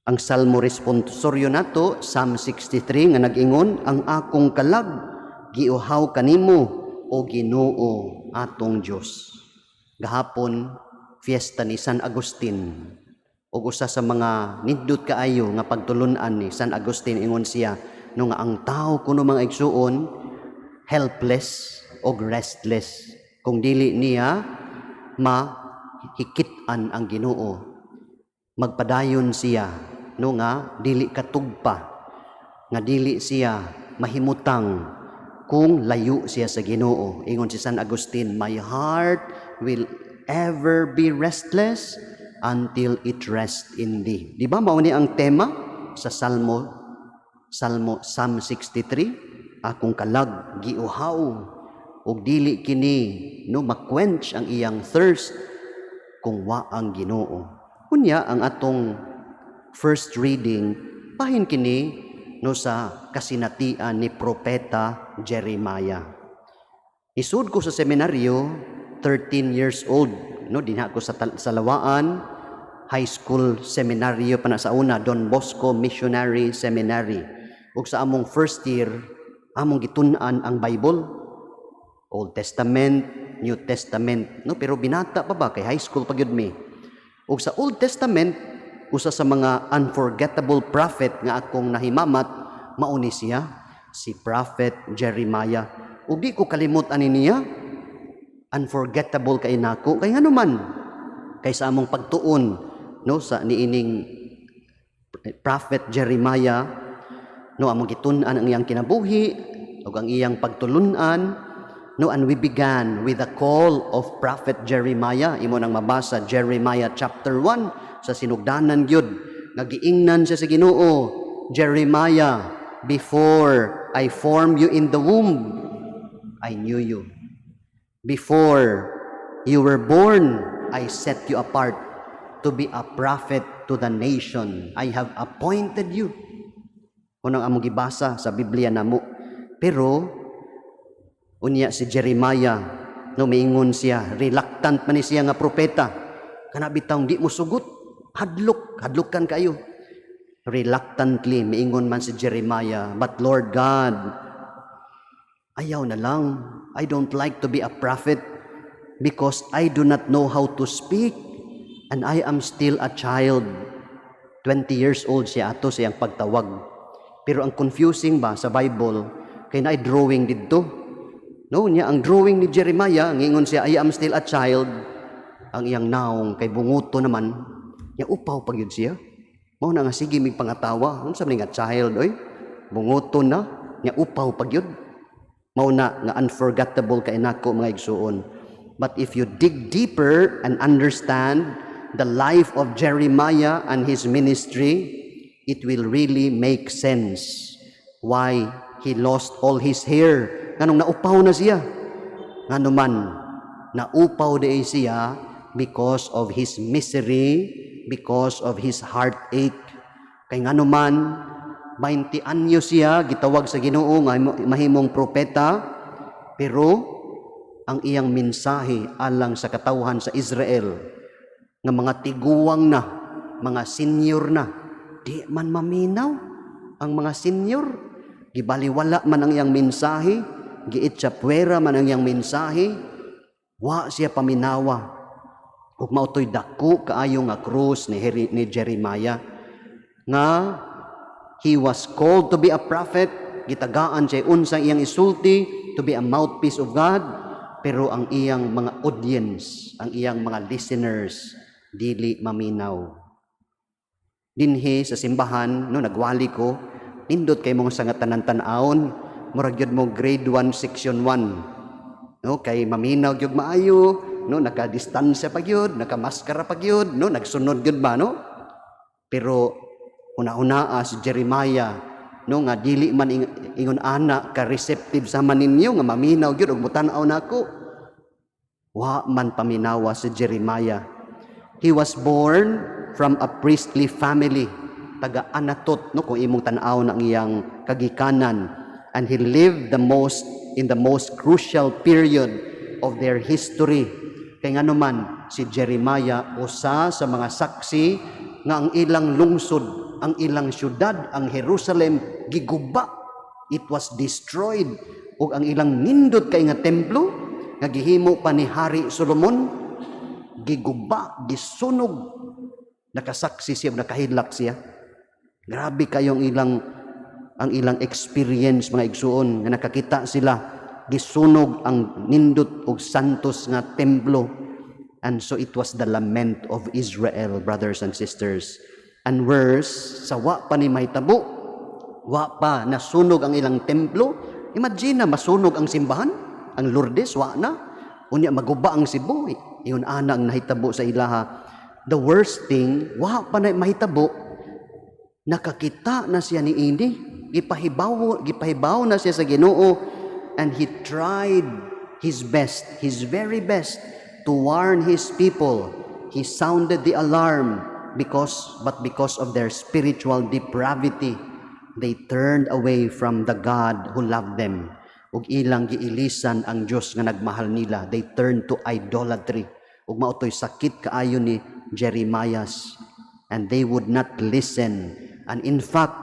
Ang Salmo responsoryo nato, Psalm 63, nga nag-ingon, "Ang akong kalag giuhaw kanimo, o Ginoo atong Dios." Gahapon fiesta ni San Agustin. Ug usa sa mga nindot kaayo nga pagtulun-an ni San Agustin, ingon siya no nga ang tao kuno, mga igsuon, helpless og restless kung dili niya mahikit-an ang Ginoo. Magpadayon siya no nga dili katugpa, nga dili siya mahimutang kung layo siya sa Ginoo. Ingon si San Agustin, "My heart will ever be restless until it rests in thee." Di ba mao ni ang tema sa Salmo Psalm 63, "Akong kalag giuhaw," ug dili kini no ma-quench ang iyang thirst kung wa ang Ginoo. Unya ang atong first reading, bahin kini no sa kasinatian ni Propeta Jeremiah. Isud ko sa seminaryo 13 years old, no, dinha ko sa Lawaan High School, seminaryo pa na sa una, Don Bosco Missionary Seminary. Ug sa among first year, among gitun-an ang Bible. Old Testament, New Testament, no, pero binata pa ba kay high school pa gyud mi. Ug sa Old Testament, usa sa mga unforgettable prophet nga akong nahimamat mao ni siya, si Prophet Jeremiah. Ug di ko kalimot ani niya. Unforgettable kay nako kay ngano man kay sa among pagtuon no sa niining Prophet Jeremiah no, among gitun-an ang iyang kinabuhi ug ang iyang pagtulun-an no, and we began with the call of Prophet Jeremiah. Imo nang mabasa Jeremiah chapter 1 sa sinugdanan gyud nga giingnan siya sa Ginoo, "Jeremiah, before I formed you in the womb, I knew you. Before you were born, I set you apart to be a prophet to the nation. I have appointed you." Unang among gibasa sa Biblia namo. Pero Unya si Jeremiah, no, miingon siya, reluctant man ni siya nga propeta. Kana bitawng di mo sugot, hadlok, hadlokan kayo. Reluctantly, miingon man si Jeremiah, "But Lord God, ayaw na lang. I don't like to be a prophet because I do not know how to speak and I am still a child." 20 years old siya ato sa iyang pagtawag. Pero ang confusing ba sa Bible, kay naay drawing didto. No, niya ang drawing ni Jeremiah, ngingon siya, "I am still a child." Ang iyang naong kay bunguto naman, nya upaw pa gyud siya. Mao na nga sige mig pangatawa, unsa man nga child oy? Bunguto na, nya upaw pa gyud. Mao na nga unforgettable kay nako, mga igsuon. But if you dig deeper and understand the life of Jeremiah and his ministry, it will really make sense why he lost all his hair. Nganong naupaw na siya? Ngano man, naupaw diay siya because of his misery, because of his heartache. Kay ngano man, 20 anyos siya gitawag sa Ginoo nga mahimong propeta, pero ang iyang mensahe alang sa katawhan sa Israel nga mga tiguang na, mga senior na, di man maminaw ang mga senior. Gibaliwala man ang iyang mensahe, giitsapwera man ang iyang mensahe, wa siya paminawa. Ug mao to'y dako kaayo nga krus ni Jeremiah nga he was called to be a prophet, gitagaan siya unsang iyang isulti, to be a mouthpiece of God, pero ang iyang mga audience, ang iyang mga listeners, dili maminaw. Dinhi sa simbahan, no, nagwali ko, nindot kay mong sa nga tanan tan-awon, murag gyud mo grade 1 section 1. No, kay maminaw gyud maayo, no, nakadistansya pa gyud, nakamaskara pa gyud, no, nagsunod gyud ba, no? Pero una-una si Jeremiah, no, nga dili man ingon ana ka receptive sa man ninyo nga maminaw gyud ug mutan-aw nako. Wa man paminawa si Jeremiah. He was born from a priestly family, taga Anatot, no, kung imong tan-aw ang iyang kagikanan, and he lived the most in the most crucial period of their history. Kay ngano man, si Jeremiah usa sa mga saksi nga ang ilang lungsod, ang ilang syudad, ang Jerusalem, giguba. It was destroyed. Ug ang ilang nindot kay nga templo nga gihimo pa ni Hari Solomon, giguba, gisunog. Nakasaksi siya, nakahilak siya. Grabe kayong ilang experience, mga igsuon, nga nakakita sila gisunog ang nindot og santos nga templo. And so it was the lament of Israel, brothers and sisters. And worse, sa wa pa ni mahitabo, wa pa nasunog ang ilang templo. Imagine na masunog ang simbahan, ang Lourdes, wa na. Unya maguba ang Cebu. Ingon ana ang nahitabo sa ilaha. The worst thing, wa pa na mahitabo, nakakita na siya ni ini. Gipahibaw na siya sa Ginoo, and he tried his best, his very best to warn his people. He sounded the alarm but because of their spiritual depravity, they turned away from the God who loved them. Ug ilang giilisan ang Dios nga nagmahal nila. They turned to idolatry. Ug mao to'y sakit kaayo ni Jeremias. And they would not listen. And in fact,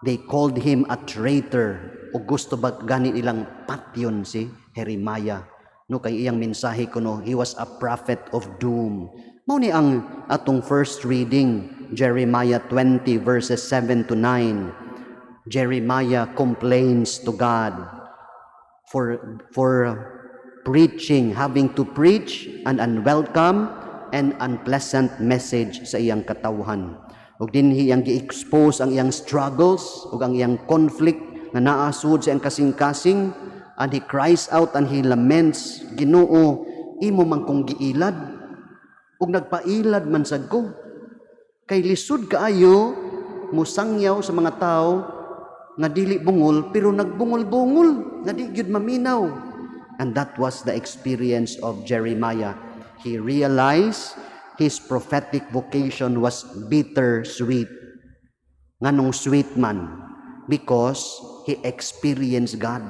they called him a traitor. Ug gusto ba gani ilang patyon si Jeremiah. No, kay iyang mensahe kuno, he was a prophet of doom. Mao ni ang atong first reading, Jeremiah 20 verses 7 to 9. Jeremiah complains to God for preaching, having to preach an unwelcome and unpleasant message sa iyang katawhan. Ug dinhi iyang gi-expose ang iyang struggles ug ang iyang conflict nga naa sud sa iyang kasing-kasing, and he cries out and he laments, "Ginoo, imo man kong giilad ug nagpailad man sad ko." Kay lisod kaayo musangyaw sa mga tao nga dili bungol pero nagbungol-bungol nga di gyud maminaw. And that was the experience of Jeremiah. He realized his prophetic vocation was bitter sweet. Nganong sweet man? Because he experienced God.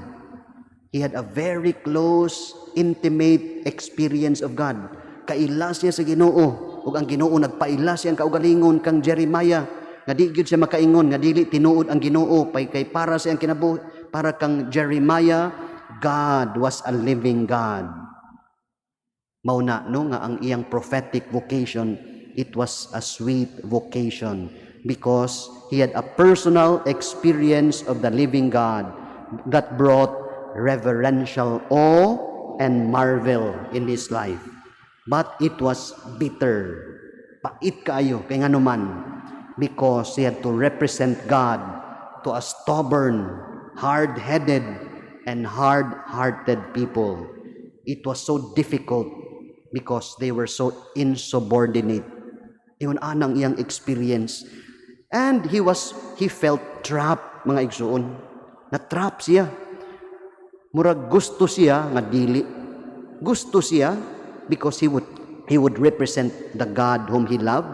He had a very close, intimate experience of God. Kaila siya sa Ginoo ug ang Ginoo nagpaila siyang kaugalingon kang Jeremiah nga di gyud siya makaingon nga dili tinuod ang Ginoo pay kay para sa iyang kinabuhi, para kang Jeremiah, God was a living God. Mao na, no, nga ang iyang prophetic vocation, it was a sweet vocation because he had a personal experience of the living God that brought reverential awe and marvel in his life. But it was bitter. Pait kaayo kay ngano man, because he had to represent God to a stubborn, hard-headed and hard-hearted people. It was so difficult because they were so insubordinate. Ingon anang iyang experience. And he felt trapped, mga igsuon. Na-trap siya. Murag gusto siya nga dili. Gusto siya because he would represent the God whom he loved,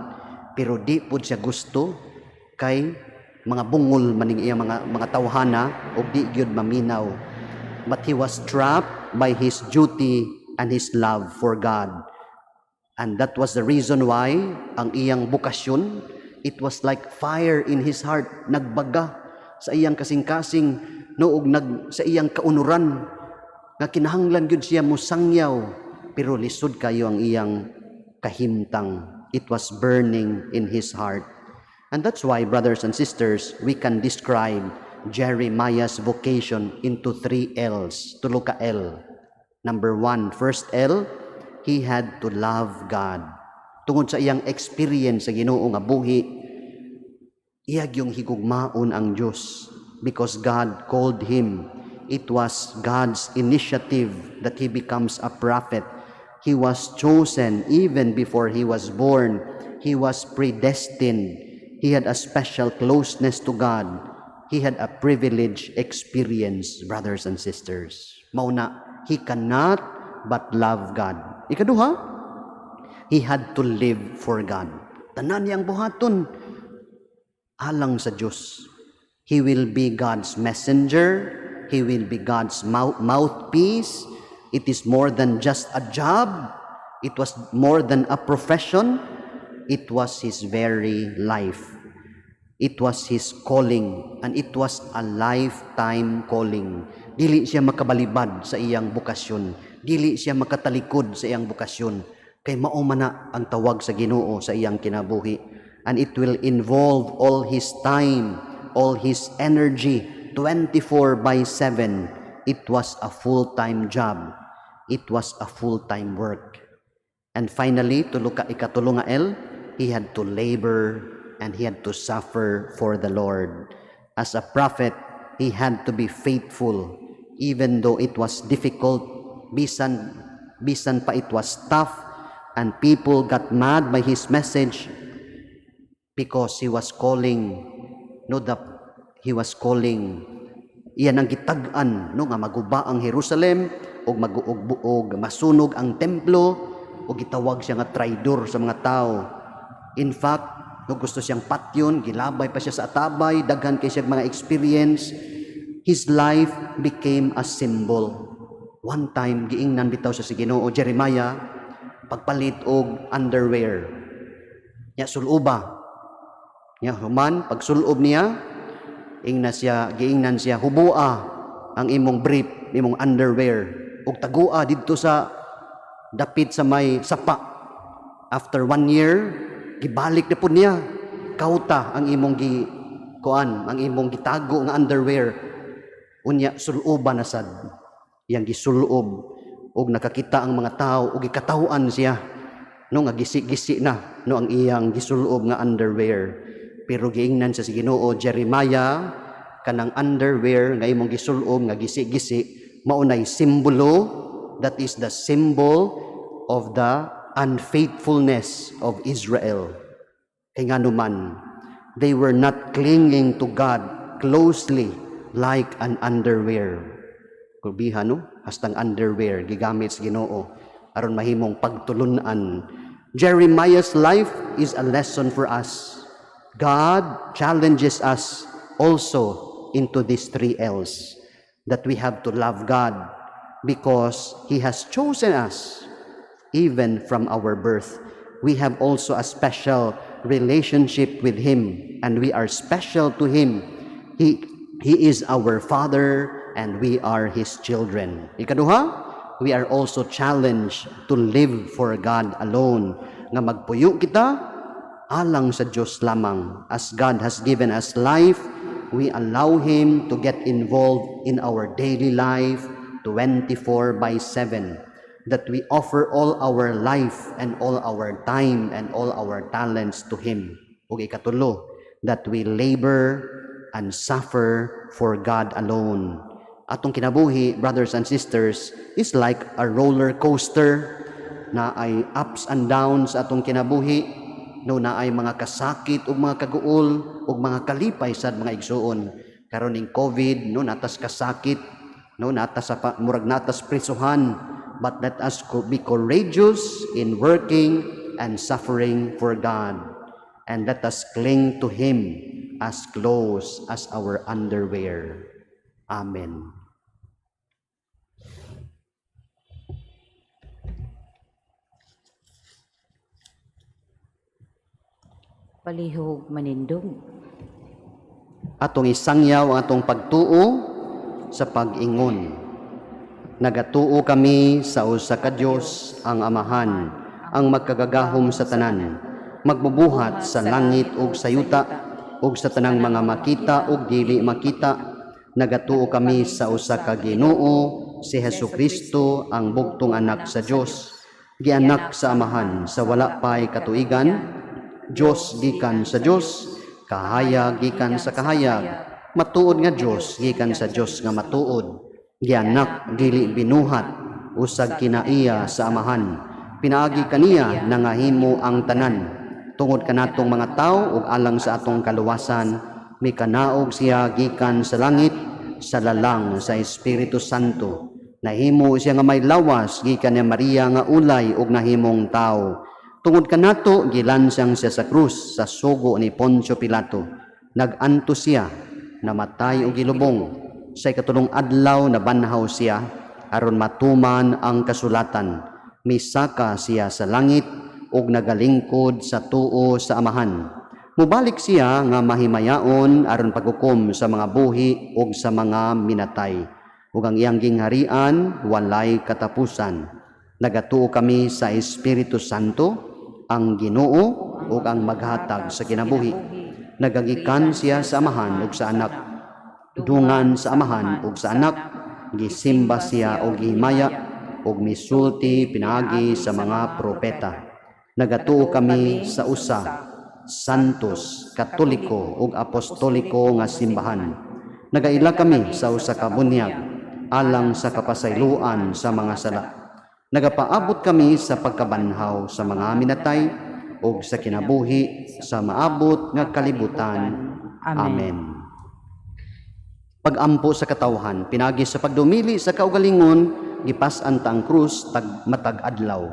pero di pud siya gusto kay mga bungol maning iya mga tawhana ug di gyud maminaw. But he was trapped by his duty and his love for God. And that was the reason why ang iyang bokasyon, it was like fire in his heart, nagbaga sa iyang kasing-kasing, no, ug nag sa iyang kaunuran nga kinahanglan gyud siya musangyaw, pero lisod kayo ang iyang kahimtang. It was burning in his heart. And that's why, brothers and sisters, we can describe Jeremiah's vocation into three L's, tulo ka L. Number one, first L, he had to love God. Tungod sa iyang experience sa Ginoo nga buhi, iya gyung higugmaon ang Dios because God called him. It was God's initiative that he becomes a prophet. He was chosen even before he was born. He was predestined. He had a special closeness to God. He had a privileged experience, brothers and sisters. Mao na, he cannot but love God. Ikaduha, he had to live for God. Tanan niyang buhaton alang sa Diyos. He will be God's messenger. He will be God's mouthpiece. It is more than just a job. It was more than a profession. It was his very life. It was his calling, and it was a lifetime calling. Dili siya makabalibad sa iyang bokasyon. Dili siya makatalikod sa iyang bokasyon. Kay mao man na ang tawag sa Ginoo sa iyang kinabuhi. And it will involve all his time, all his energy, 24 by 7. It was a full-time job. It was a full-time work. And finally, tulo ka, ikatulo nga L, he had to labor and he had to suffer for the Lord. As a prophet, he had to be faithful even though it was difficult, bisan pa it was tough and people got mad by his message because he was calling, no, the he was calling, iyan ang gitag-an, no, nga maguba ang Jerusalem ug mag og masunog ang templo, ug gitawag siya nga traidor sa mga tao. In fact, no, gusto siyang patyon, gilabay pa siya sa atabay, daghan kay siya mga experience. His life became a symbol. One time, giingnan bitaw siya sa Ginoo, "Jeremiah, pagpalit og underwear." Ya suluba. Ya human pagsulob niya, ingna siya, giingnan siya, "Hubua ang imong brief, imong underwear, ug tagua didto sa dapit sa may sapa." After one year, gibalik na pud niya. "Kawta ang imong gi kuan, ang imong gitago nga underwear. Unya suluba na sad." Iyang gisulob ug nakakita ang mga tao ug gikataw-an siya, no, nga gisi-gisi na, no, ang iyang gisulob nga underwear. Pero giingnan siya sa Ginoo, "Jeremiah, kanang underwear nga imong gisulob nga gisi-gisi, mao nay simbolo, that is the symbol of the unfaithfulness of Israel." Kay ngano man, they were not clinging to God closely like an underwear. Kulbiha, no? Hastang underwear gigamit sa Ginoo aron mahimong pagtulunan. Jeremiah's life is a lesson for us. God challenges us also into these three L's. That we have to love God because He has chosen us even from our birth. We have also a special relationship with Him and we are special to Him. He is our Father and we are His children. Ikaduha, we are also challenged to live for God alone. Nga magpuyo kita alang sa Diyos lamang. As God has given us life, we allow Him to get involved in our daily life 24 by 7, that we offer all our life and all our time and all our talents to Him. Ug ikatulo, that we labor and suffer for God alone. Atong kinabuhi, brothers and sisters, is like a roller coaster na ay ups and downs atong kinabuhi, no, na ay mga kasakit ug mga kaguol ug mga kalipay sad, mga igsuon. Karon ning COVID, no, naa tas kasakit, no, naa ta sa murag naa tas prisuhan, but let us be courageous in working and suffering for God, and let us cling to Him as close as our underwear. Amen. Palihog manindog. Atong isangyaw ang atong pagtuo sa pag-ingon. Nagatuo kami sa usa ka Dios, ang Amahan, ang magkagagahom sa tanan, magbubuhat sa langit ug sa yuta ug sa tanang mga makita ug dili makita. Nagatuo kami sa usa ka Ginoo, si Hesukristo, ang bugtong anak sa Dios, gianak sa Amahan sa wala pay katuigan, Dios gikan sa Dios, kahayag gikan sa kahayag, matuod nga Dios gikan sa Dios nga matuod, gianak, dili binuhat, usag kinaiya sa Amahan. Pinaagi kaniya nangahimo ang tanan. Tungod kanatong mga tawo ug alang sa atong kaluwasan, mikanaog siya gikan sa langit sa lalang sa Espiritu Santo. Nahimo siya nga may lawas gikan ni Maria nga ulay ug nahimong tawo. Tungod kanato gilansang siya sa krus sa sugo ni Poncio Pilato. Nag-antos siya, namatay ug gilubong. Sa ikatulong adlaw nabanhaw siya aron matuman ang kasulatan. Misaka siya sa langit ug nagalingkod sa tuo sa Amahan. Mubalik siya nga mahimayaon aron paghukom sa mga buhi ug sa mga minatay. Ug ang iyang gingharian walay katapusan. Nagatuo kami sa Espiritu Santo, ang Ginoo ug ang maghatag sa kinabuhi. Nagagikan siya sa Amahan ug sa Anak. Dungan sa Amahan ug sa Anak, gisimba siya og gihimaya ug misulti pinaagi sa mga propeta. Nagatuo kami sa usa, Santos, Katoliko ug Apostoliko nga simbahan. Nagaila kami sa usa ka bunyag alang sa kapasayloan sa mga sala. Nagapaabot kami sa pagkabanhaw sa mga minatay ug sa kinabuhi sa maabot nga kalibutan. Amen. Amen. Pagampo sa katawhan, pinagi sa pagdumili sa kaugalingon, gipas-an ta ang krus tag matag adlaw.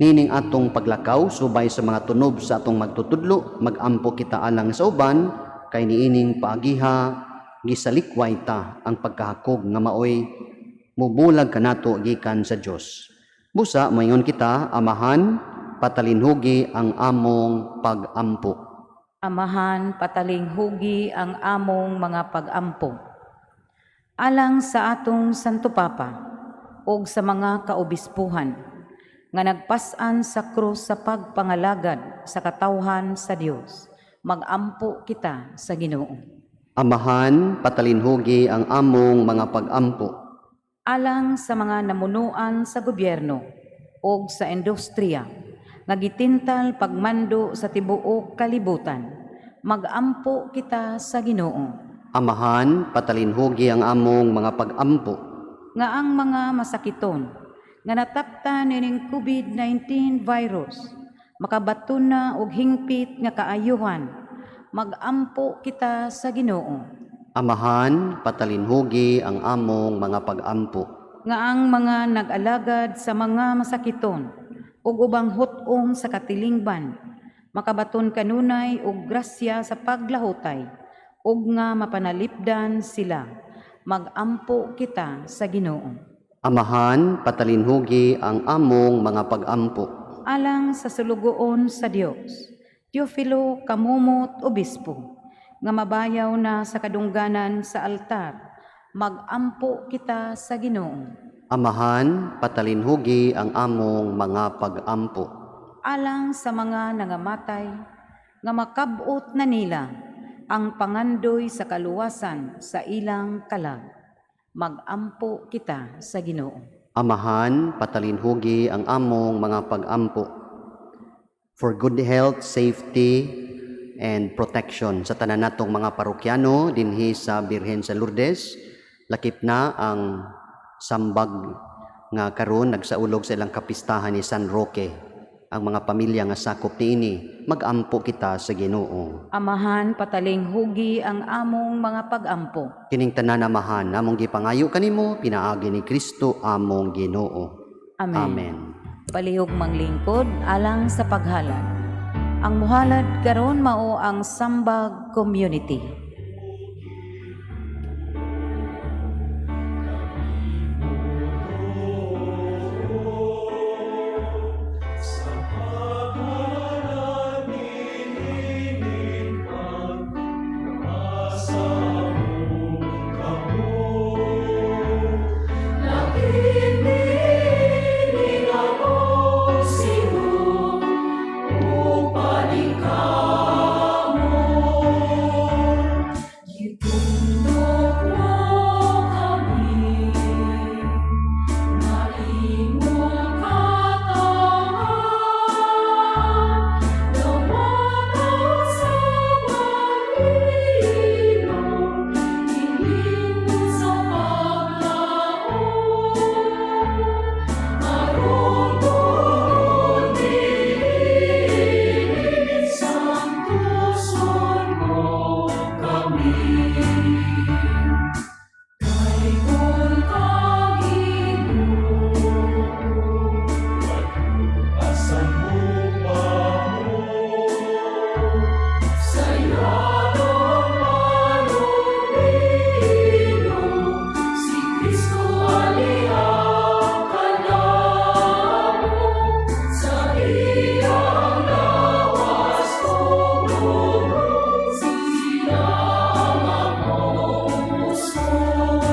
Nining atong paglakaw subay sa mga tunob sa atong magtutudlo, magampo kita alang sa uban, kay niining paagiha gisalikway ta ang pagkahakog nga maoy mubulag kanato gikan sa Dios. Busa moingon kita, Amahan, patalinhugi ang among pagampo. Amahan, patalinghugi ang among mga pagampo. Alang sa atong Santo Papa ug sa mga kaobispuhan nga nagpas-an sa krus sa pagpangalagad sa katawhan sa Dios, magampo kita sa Ginoo. Amahan, patalinhugi ang among mga pagampo. Alang sa mga namunuan sa gobyerno ug sa industriya nga gitintal pagmando sa tibuok kalibutan, magampo kita sa Ginoo. Amahan, patalinhugi ang among mga pagampo. Nga ang mga masakiton nga nataptan nining COVID-19 virus makabaton na og hingpit nga kaayuhan, magampo kita sa Ginoo. Amahan, patalinhugi ang among mga pagampo. Nga ang mga nag-alagad sa mga masakiton ug ubang hut-ong sa katilingban makabaton kanunay og grasya sa paglahutay ug nga mapanalipdan sila. Magampo kita sa Ginoo. Amahan, patalinhugi ang among mga pagampo. Alang sa sulugoon sa Dios, Teofilo Kamumot Obispo, nga mabayaw na sa kadungganan sa altar, magampo kita sa Ginoo. Amahan, patalinhugi ang among mga pagampo. Alang sa mga nangamatay, nga makabot na nila ang pangandoy sa kaluwasan sa ilang kalag. Magampo kita sa Ginoo. Amahan, patalinhugi ang among mga pagampo. For good health, safety, and protection sa tanan natong mga parokyano dinhi sa Birhen sa Lourdes, lakip na ang sambag nga karon nagsaulog sa ilang kapistahan ni San Roque. Ang mga pamilya nga sakop niini, magampo kita sa Ginoo. Amahan, patalinghugi ang among mga pagampo. Kining tanan, Amahan, among gipangayo kanimo pinaagi ni Kristo among Ginoo. Amen. Amen. Palihog manglingkod alang sa paghalad. Ang muhalad karon mao ang Sambag Community. Gitundok mo kami nga imong katangan, Dawatan sa pag-ilong, Inlingkod sa paglaom. Aron tungod niini, Santuson mo kami. Kay kung ka Ginoo, Asan mo pa mo? Sa iyadong manubilo, si Kristo aliang kanamo, sa iyang lawas tungod, siya among kusog.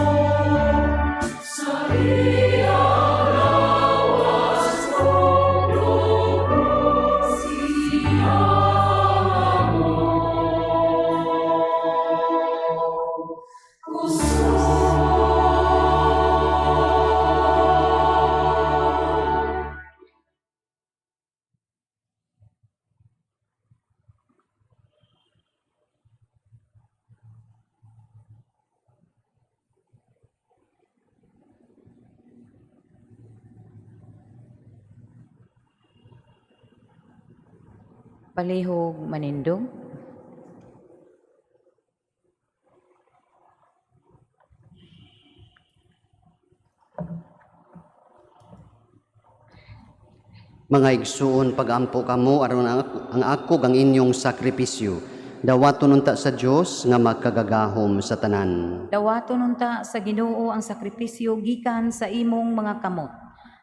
Sa iyang lawas tungod, siya among kusog. Palihog manindog. Mga igsuon, pagampo kamo aron ang ako ang inyong sakripisyo. Dawaton unta sa Dios nga makagagahom sa tanan. Dawaton unta sa Ginoo ang sakripisyo gikan sa imong mga kamot,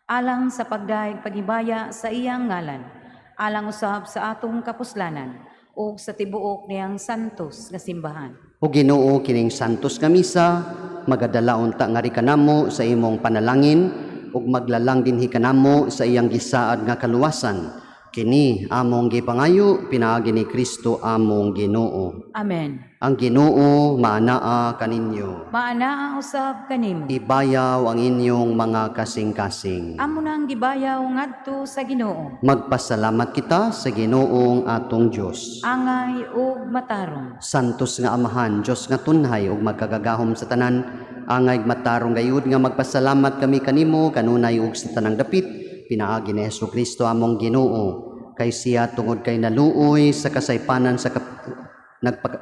alang sa pagdayeg paghibaya sa iyang ngalan, alang usab sa atong kapuslanan ug sa tibuok niyang santos nga simbahan. O Ginoo, kining santos nga misa magadala unta nga ri kanamo sa imong panalangin ug maglalang dinhi kanamo sa iyang gisaad nga kaluwasan. Kini among gipangayo pinaagi ni Kristo among Ginoo. Amen. Ang Ginoo maanaa kaninyo. Maanaa usab kanimo. Ibayaw ang inyong mga kasing-kasing. Amo nang gibayaw ngadto sa Ginoo. Magpasalamat kita sa Ginoong atong Dios. Angay ug matarong. Santos nga Amahan, Dios nga tunhay ug magkagagahom sa tanan, angay matarong gayud nga magpasalamat kami kanimo kanunay ug sa tanang dapit pinaagi ni Hesukristo among Ginoo. Kay siya tungod kay naluoy sa kasaypanan sa nagpaka,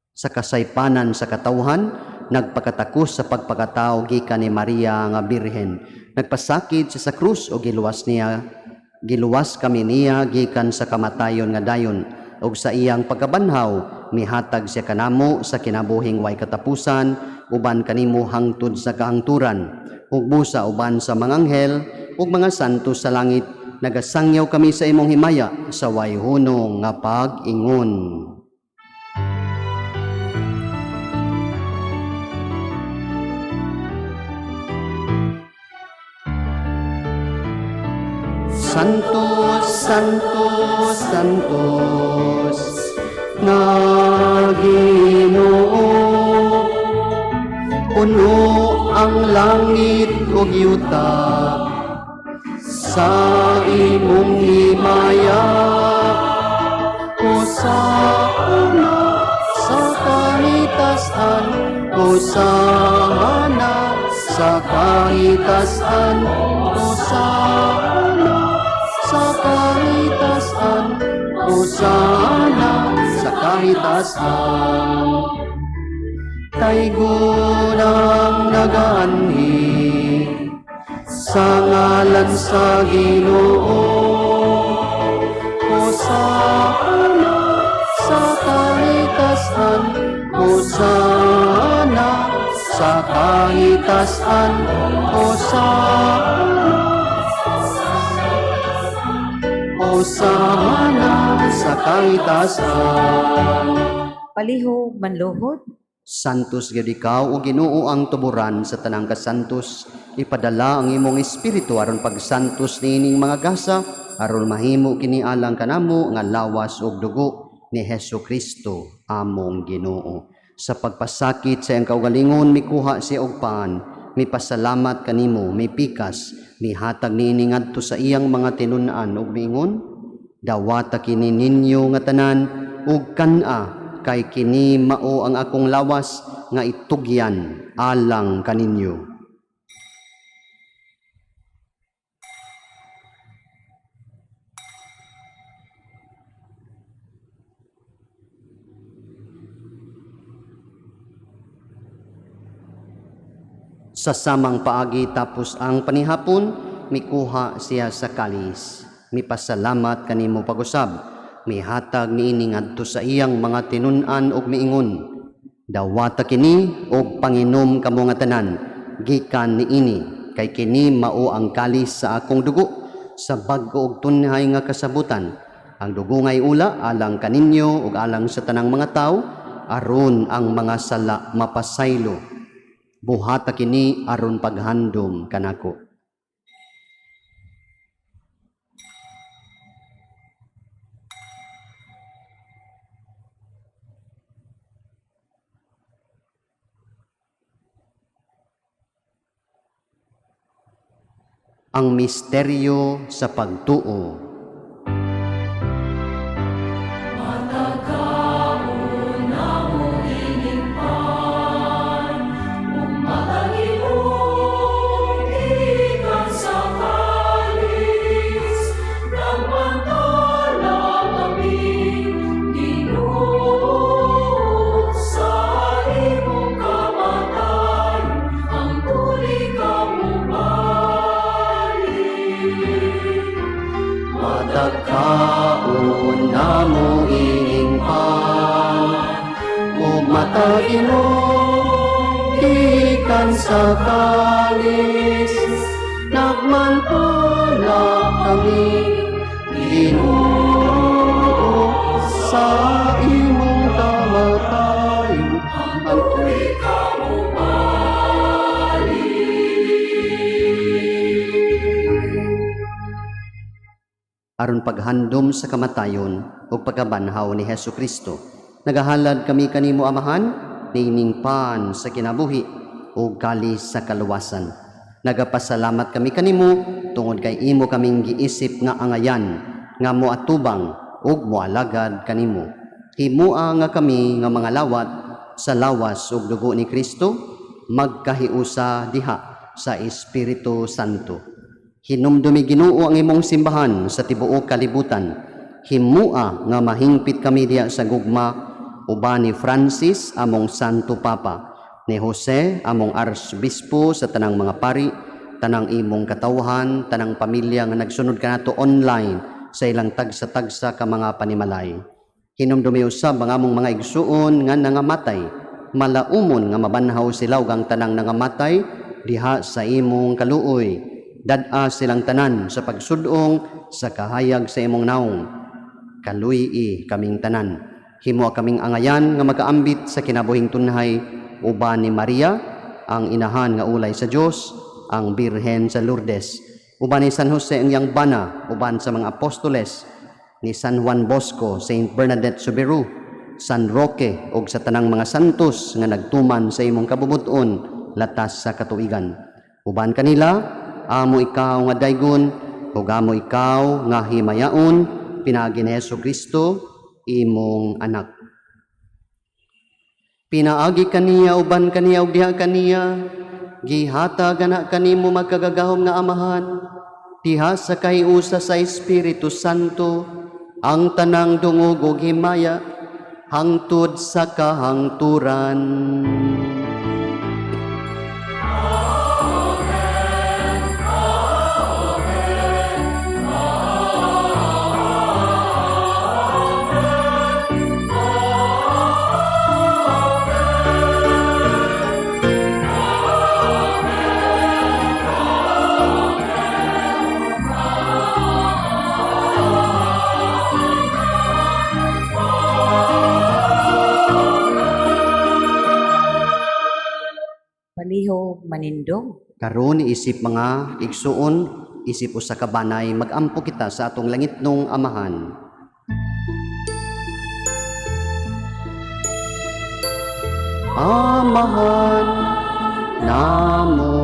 sa kasaypanan sa katawhan, nagpakatakos sa pagpakatao gikan ni Maria nga Birhen. Nagpasakit siya sa krus o giluwas niya, giluwas kami niya gikan sa kamatayon nga dayon. Og sa iyang pagkabanhaw, mihatag siya kanamo sa kinabuhing way katapusan. uban kanimo hangtod sa kahangturan. Ug busa uban sa mga anghel ug mga santo sa langit, nagasangyaw kami sa imong himaya sa way hunong nga pag-ingon. Santos, Santos, Santos, nga Ginoo. Puno ang langit ug yuta sa imong himaya. Hosana sa kahitasan, Hosana sa kahitasan, Hosana sa kahitasan, Hosana sa kahitasan. Taygon ang nagaanhi sa ngalan sa Ginoo. Hosana sa kahitasan, Hosana sa kahitasan, Hosana, Hosana sa kahitasan. Palihog manluhod. Santos gyud ikaw o Ginoo ang tuburan sa tanang kasantos. Ipadala ang imong espiritu aron pagsantos niining mga gasa aron mahimo kini alang kanamo nga lawas ug dugo ni Hesus Kristo among Ginoo. Sa pagpasakit sa iyang kaugalingon mikuha siya og paan, mipasalamat kanimo, mipikas, mihatag niini ngadto sa iyang mga tinun-an ug miingon, dawata kini ninyo nga tanan ug kan-a kay kini mao ang akong lawas nga itugyan alang kaninyo. Sa samang paagi tapos ang panihapon, mikuha siya sa kalis. Mipasalamat kanimo pag-usab, mihatag niini ngadto sa iyang mga tinun-an ug miingon. Dawata kini og panginom kamo nga tanan, gikan niini kay kini mao ang kalis sa akong dugo sa bag-o og tunhay nga kasabutan. Ang dugo ngay ula alang kaninyo ug alang sa tanang mga tawo aron ang mga sala mapasaylo. Buhata kini aron paghandom kanako. Ang misteryo sa pagtuo. Gikan sa kalis, nagmantala kami, Ginoo, sa imong kamatayon, ang tuli ka mubalik. Matagkaon namo ining pan, ug matag inom gikan sa kalis, nagmantala kami, Ginoo, sa imong kamatayon, ang Tuli ka mubalik. Aron paghandom sa kamatayon ug pagkabanhaw ni Hesus Kristo. Nagahalad kami kanimo, Amahan, niining pan sa kinabuhi ug kalis sa kaluwasan. Nagapasalamat kami kanimo tungod kay imo kaming giisip nga angayan nga moatubang ug moalagad kanimo. Himua nga kami nga mga lawat sa lawas ug dugo ni Kristo magkahiusa diha sa Espiritu Santo. Hinumdumi, Ginoo, ang imong simbahan sa tibuok kalibutan. Himua nga mahingpit kami diha sa gugma uban ni Francis among Santo Papa, ni Jose among Archbispo, sa tanang mga pari, tanang imong katawhan, tanang pamilya nga nagsunod kanato online sa ilang tagsa-tagsa ka mga panimalay. Hinumdumi usab ang among mga igsuon nga nangamatay. Malaumon nga mabanhaw sila ug ang tanang nangamatay diha sa imong kaluoy. Dad-a silang tanan sa pagsudong sa kahayag sa imong naong. Kaluy-i kaming tanan. Himo kaming angayan nga makaambit sa kinabuhing tunhay uban ni Maria, ang inahan nga ulay sa Dios, ang Birhen sa Lourdes, uban ni San Jose ang iyang bana, uban sa mga apostoles, ni San Juan Bosco, Saint Bernadette Soubirous, San Roque ug sa tanang mga santos nga nagtuman sa imong kabubut-on latas sa katuigan. Uban kanila, amo ikaw nga daygon ug amo ikaw nga himayaon pinaagi ni Hesus Kristo imong anak. Pinaagi kaniya, uban kaniya ug diha kaniya, gihatag ana kanimo magkagagahom nga Amahan diha sa kahiusa sa Espiritu Santo ang tanang dungog ug himaya hangtod sa kahangturan. Palihog manindog. Karon isip mga igsuon, isip usa ka banay, magampo kita sa atong langitnong Amahan. Amahan namo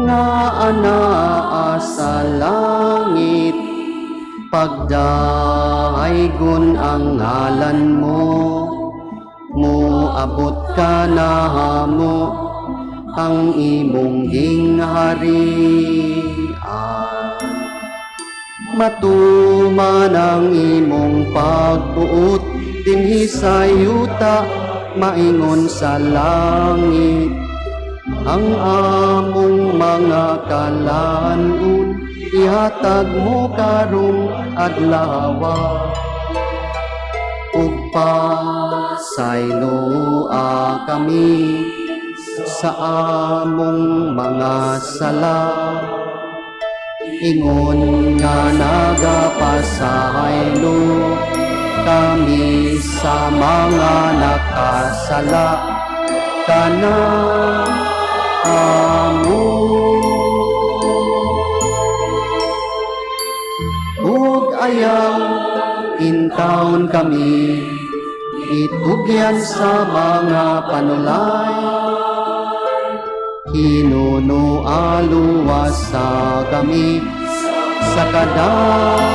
nga anaa sa langit, pagdaygon ang ngalan mo, moabot ka na mo ang imong gingharian. Matuman ang imong pagbuot dinhi sa yuta maingon sa langit. Ang among mga kalan-on ihatag mo karong adlawa, ug pasayloa kami sa among mga sala, ingon nga nagapasaylo kami sa mga nakasala kana amo. Ug ayaw intawon kami itugyan sa mga panulay, hinuno sa kami sa kadautan.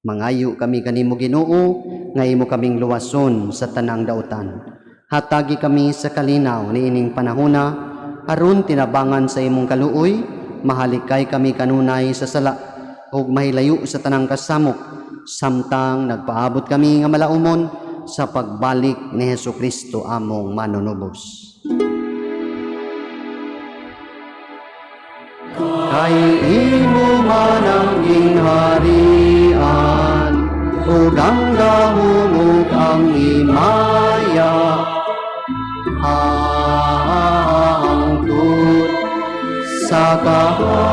Mangayo kami kanimo, Ginoo, nga imo kaming luwason sa tanang dautan. Hatagi kami sa kalinaw niining panahona aron tinabangan sa imong kaluoy, mahalikay kami kanunay sa sala ug mahilayo sa tanang kasamok samtang nagpaabot kami nga malaumon sa pagbalik ni Hesus Kristo among manunubos. Kay imo man ang gingharian ug ang gahom ug ang himaya hangtod sa kahangturan.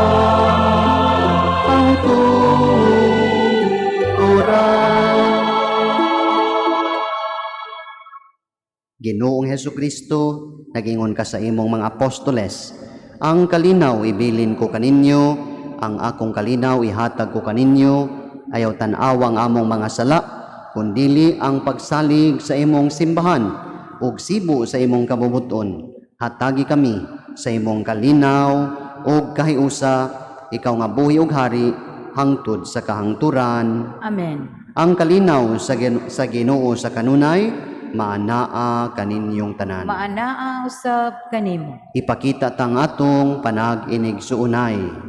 Ginoong Hesus Kristo, nagingon ka sa imong mga apostoles, "Ang kalinaw ibilin ko kaninyo, ang akong kalinaw ihatag ko kaninyo." Ayaw tan-awa ang among mga sala, kundili ang pagsalig sa imong simbahan ug sibo sa imong kabubut-on. Hatagi kami sa imong kalinaw ug kahiusa, ikaw nga buhi ug hari hangtod sa kahangturan. Amen. Ang kalinaw sa Ginoo sa kanunay maanaa kaninyong tanan. Maanaa usab kanimo. Ipakita tang atong panag-inig-suunay.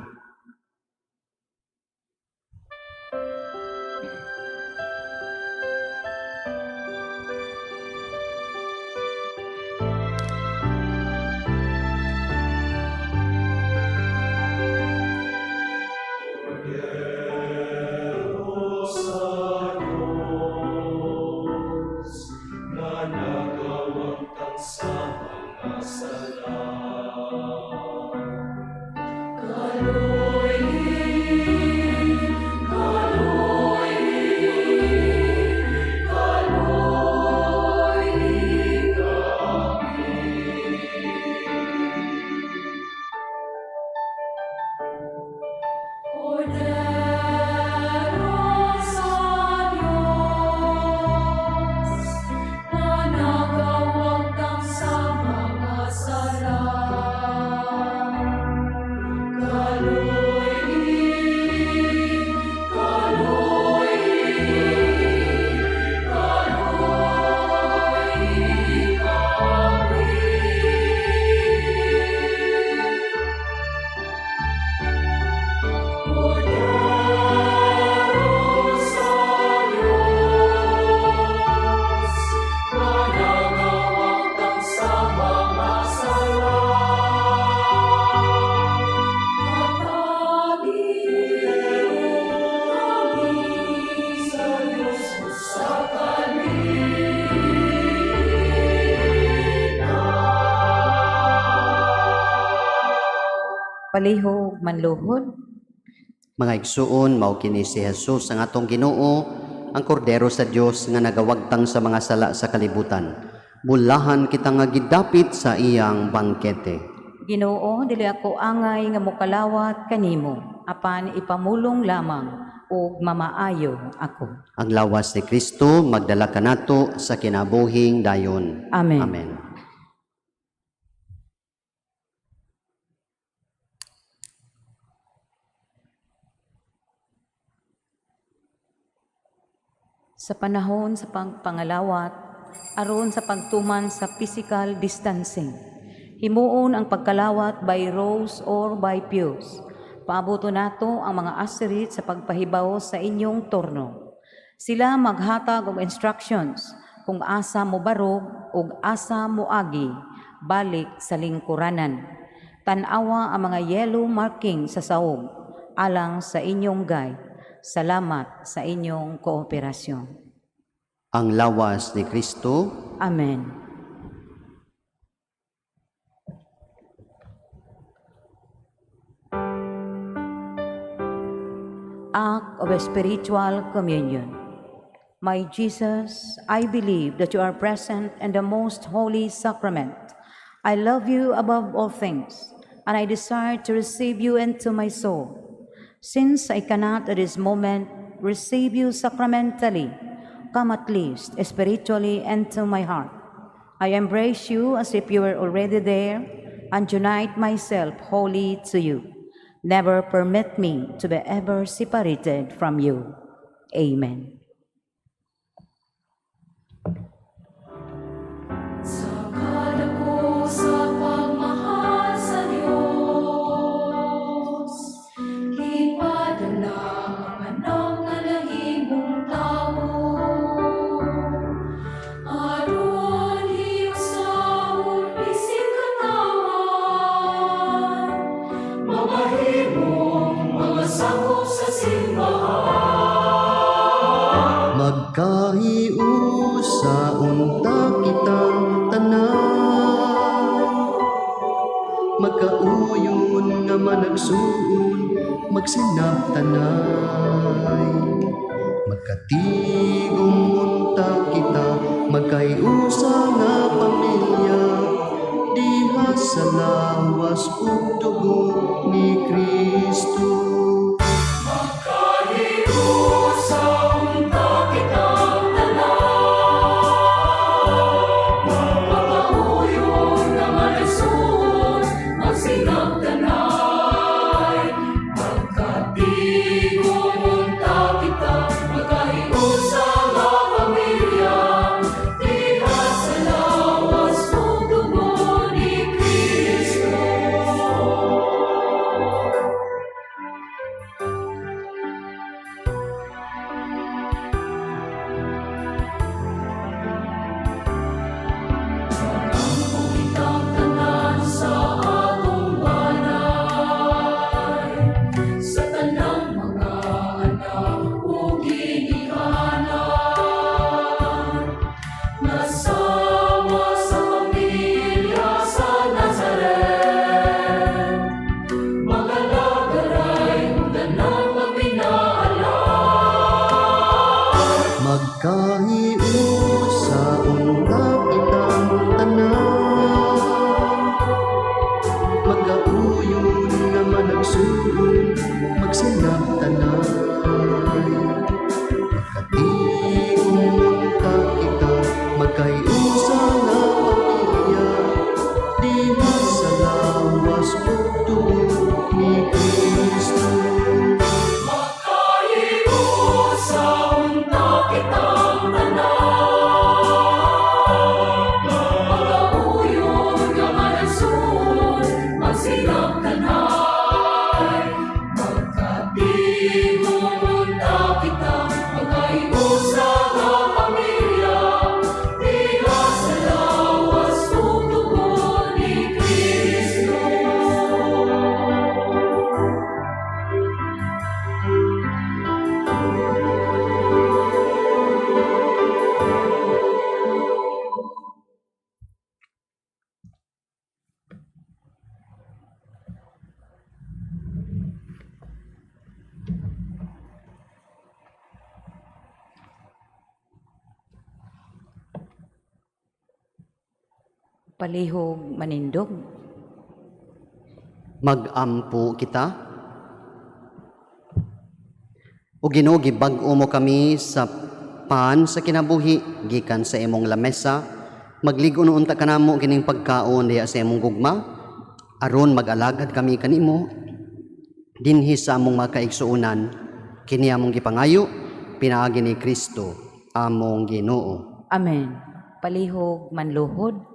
Palihog manluhod. Mga igsuon, mao kini si Jesus ang atong Ginoo, ang kordero sa Dios nga nagawagtang sa mga sala sa kalibutan. Bulahan kita nga gidapit sa iyang bangkete. Ginoo, dili ako angay nga mokalawat kanimo, apan ipamulong lamang ug mamaayo ako. Ang lawas ni Kristo magdala kanato sa kinabuhing dayon. Amen. Amen. Sa panahon sa pagpangalawat, aron sa pagtuman sa physical distancing. Himuon ang pagkalawat by rows or by pews. Paabuto nato ang mga asirit sa pagpahibaw sa inyong turno. Sila maghatag og instructions kung asa mo barog ug asa mo agi balik sa lingkuranan. Tan-awa ang mga yellow marking sa saog alang sa inyong guide. Salamat sa inyong kooperasyon. Ang lawas ni Kristo. Amen. Act of a Spiritual Communion. My Jesus, I believe that you are present in the most holy sacrament. I love you above all things, and I desire to receive you into my soul. Since I cannot at this moment receive you sacramentally, come at least spiritually into my heart. I embrace you as if you were already there and unite myself wholly to you. Never permit me to be ever separated from you. Amen. Sa kadako sa pagmahal sa Dios, Gipadala ang anak nga nahimong tawo. Aron hiusahon bisig katawan, Mamahimong mga sakop sa simbahan. Magkahiusa unta kitang tanan, magkauyon nga managsuon, magsinabtanay. Magkatigom unta kita, magkahiusa nga pamilya, diha sa lawas ug dugo ni Kristo. Magkahiusa unta kitang tanan, Magkauyon nga managsuon, magsinabtanay. Magkatigom unta kita, magkahiusa nga pamilya, Diha sa lawas ug dugo ni Kristo. Magampo kitang tanan sa atong banay, sa tanang mga anak ug ginikanan. Nasama sa pamilya sa Nazaret, Magalagaray ug tanang magpinaalam. Magkahiusa unta kitang tanan, magkauyon nga managsuon, magsinabtanay. Magkatigom unta kita, magkahiusa nga pamilya, diha sa lawas ug dugo ni Kristo. Magkahiusa unta kitang tanan, Magkauyon nga managsuon, magsinabtanay. Magkatigom unta kita, magkahiusa nga pamilya, Diha sa lawas ug dugo ni Kristo. Palihog manindog. Mag-ampo kita. O Ginoo, gibag-o mo kami sa pan sa kinabuhi gikan sa imong lamesa. Magligon unta kanamo kining pagkaon diha sa imong gugma aron mag-alagad kami kanimo dinhi sa among mga kaigsuonan. Kini among gipangayo pinaagi ni Kristo among Ginoo. Amen. Palihog manluhod.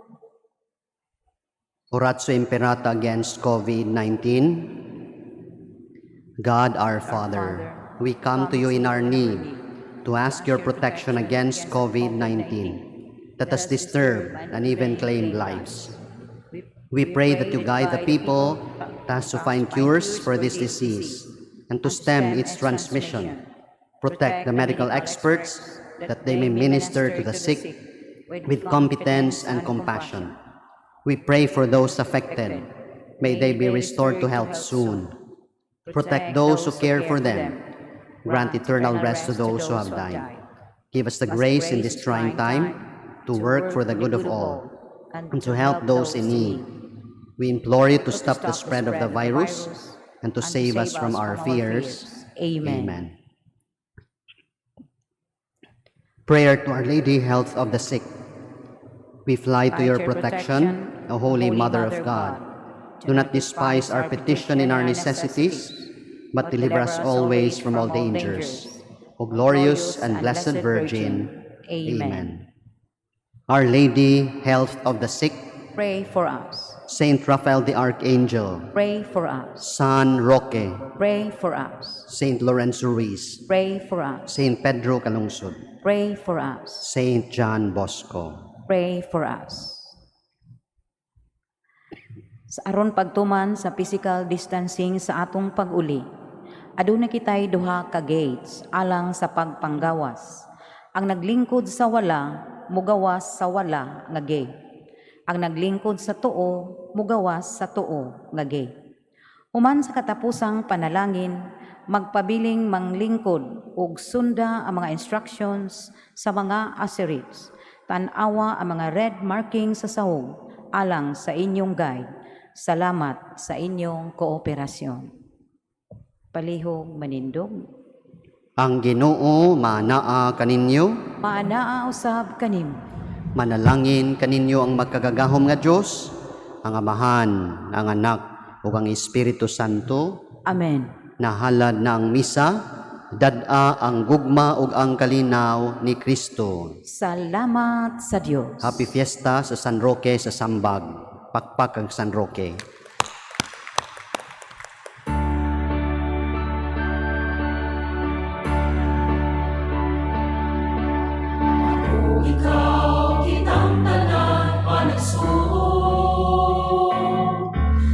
Oratio Imperata against COVID-19. God our Father, we come to you in our need to ask your protection against COVID-19 that has disturbed and even claimed lives. We pray that you guide the people tasked to find cures for this disease and to stem its transmission. Protect the medical experts that they may minister to the sick with competence and compassion. We pray for those affected. May they be restored to health soon. Protect those who care for them. Grant eternal rest to those who have died. Give us the grace in this trying time to work for the good of all and to help those in need. We implore you to stop the spread of the virus and to save us from our fears. Amen. Amen. Prayer to Our Lady, Health of the Sick. We fly to your protection, O Holy Mother of God. Do not despise our petition in our necessities, but deliver us always from all dangers. O glorious and blessed Virgin. Amen. Our Lady, Health of the Sick, Pray for us. Saint Raphael the Archangel, Pray for us. San Roque, Pray for us. Saint Lorenzo Ruiz, Pray for us. Saint Pedro Calungsod, Pray for us. Saint John Bosco. Pray for us. Sa aron pagtuman sa physical distancing sa atong pag-uli, aduna kitay duha ka gates alang sa pagpanggawas. Ang naglingkod sa wala, mugawas sa wala nga gate. Ang naglingkod sa tuo, mugawas sa tuo nga gate. Human sa katapusang panalangin, magpabiling manglingkod ug sunda ang mga instructions sa mga usherates. Tan-awa ang mga red marking sa sahog alang sa inyong guide. Salamat sa inyong kooperasyon. Palihog manindog. Ang Ginoo manaa kaninyo, Maanaa usab kanimo. Manalangin kaninyo ang makagagahom nga Dios, ang Amahan, ang Anak, ug ang Espiritu Santo. Amen. Nahalad na ang misa, dad-a ang gugma ug ang kalinaw ni Kristo. Salamat sa Dios. Happy Fiesta sa San Roque sa Sambag. Pakpak ang San Roque. Ako, ikaw, kitang tanan, panagsuon.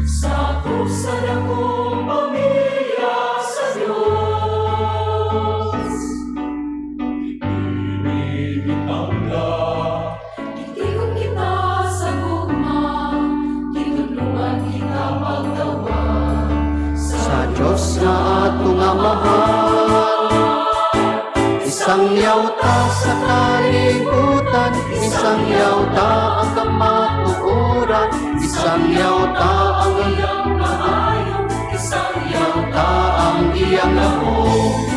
Sakop sa dakong pamilya sa Diyos. Ibig itanggap, Gitikon kita sa gugma, gitudloan kita pagtawa. Sa Diyos nga atong Amahan, isang yawta sa kalibutan, isang yawta ang kamatuoran, isang yawta ang Iyang kaayo, isang yawta ang iyang lahong.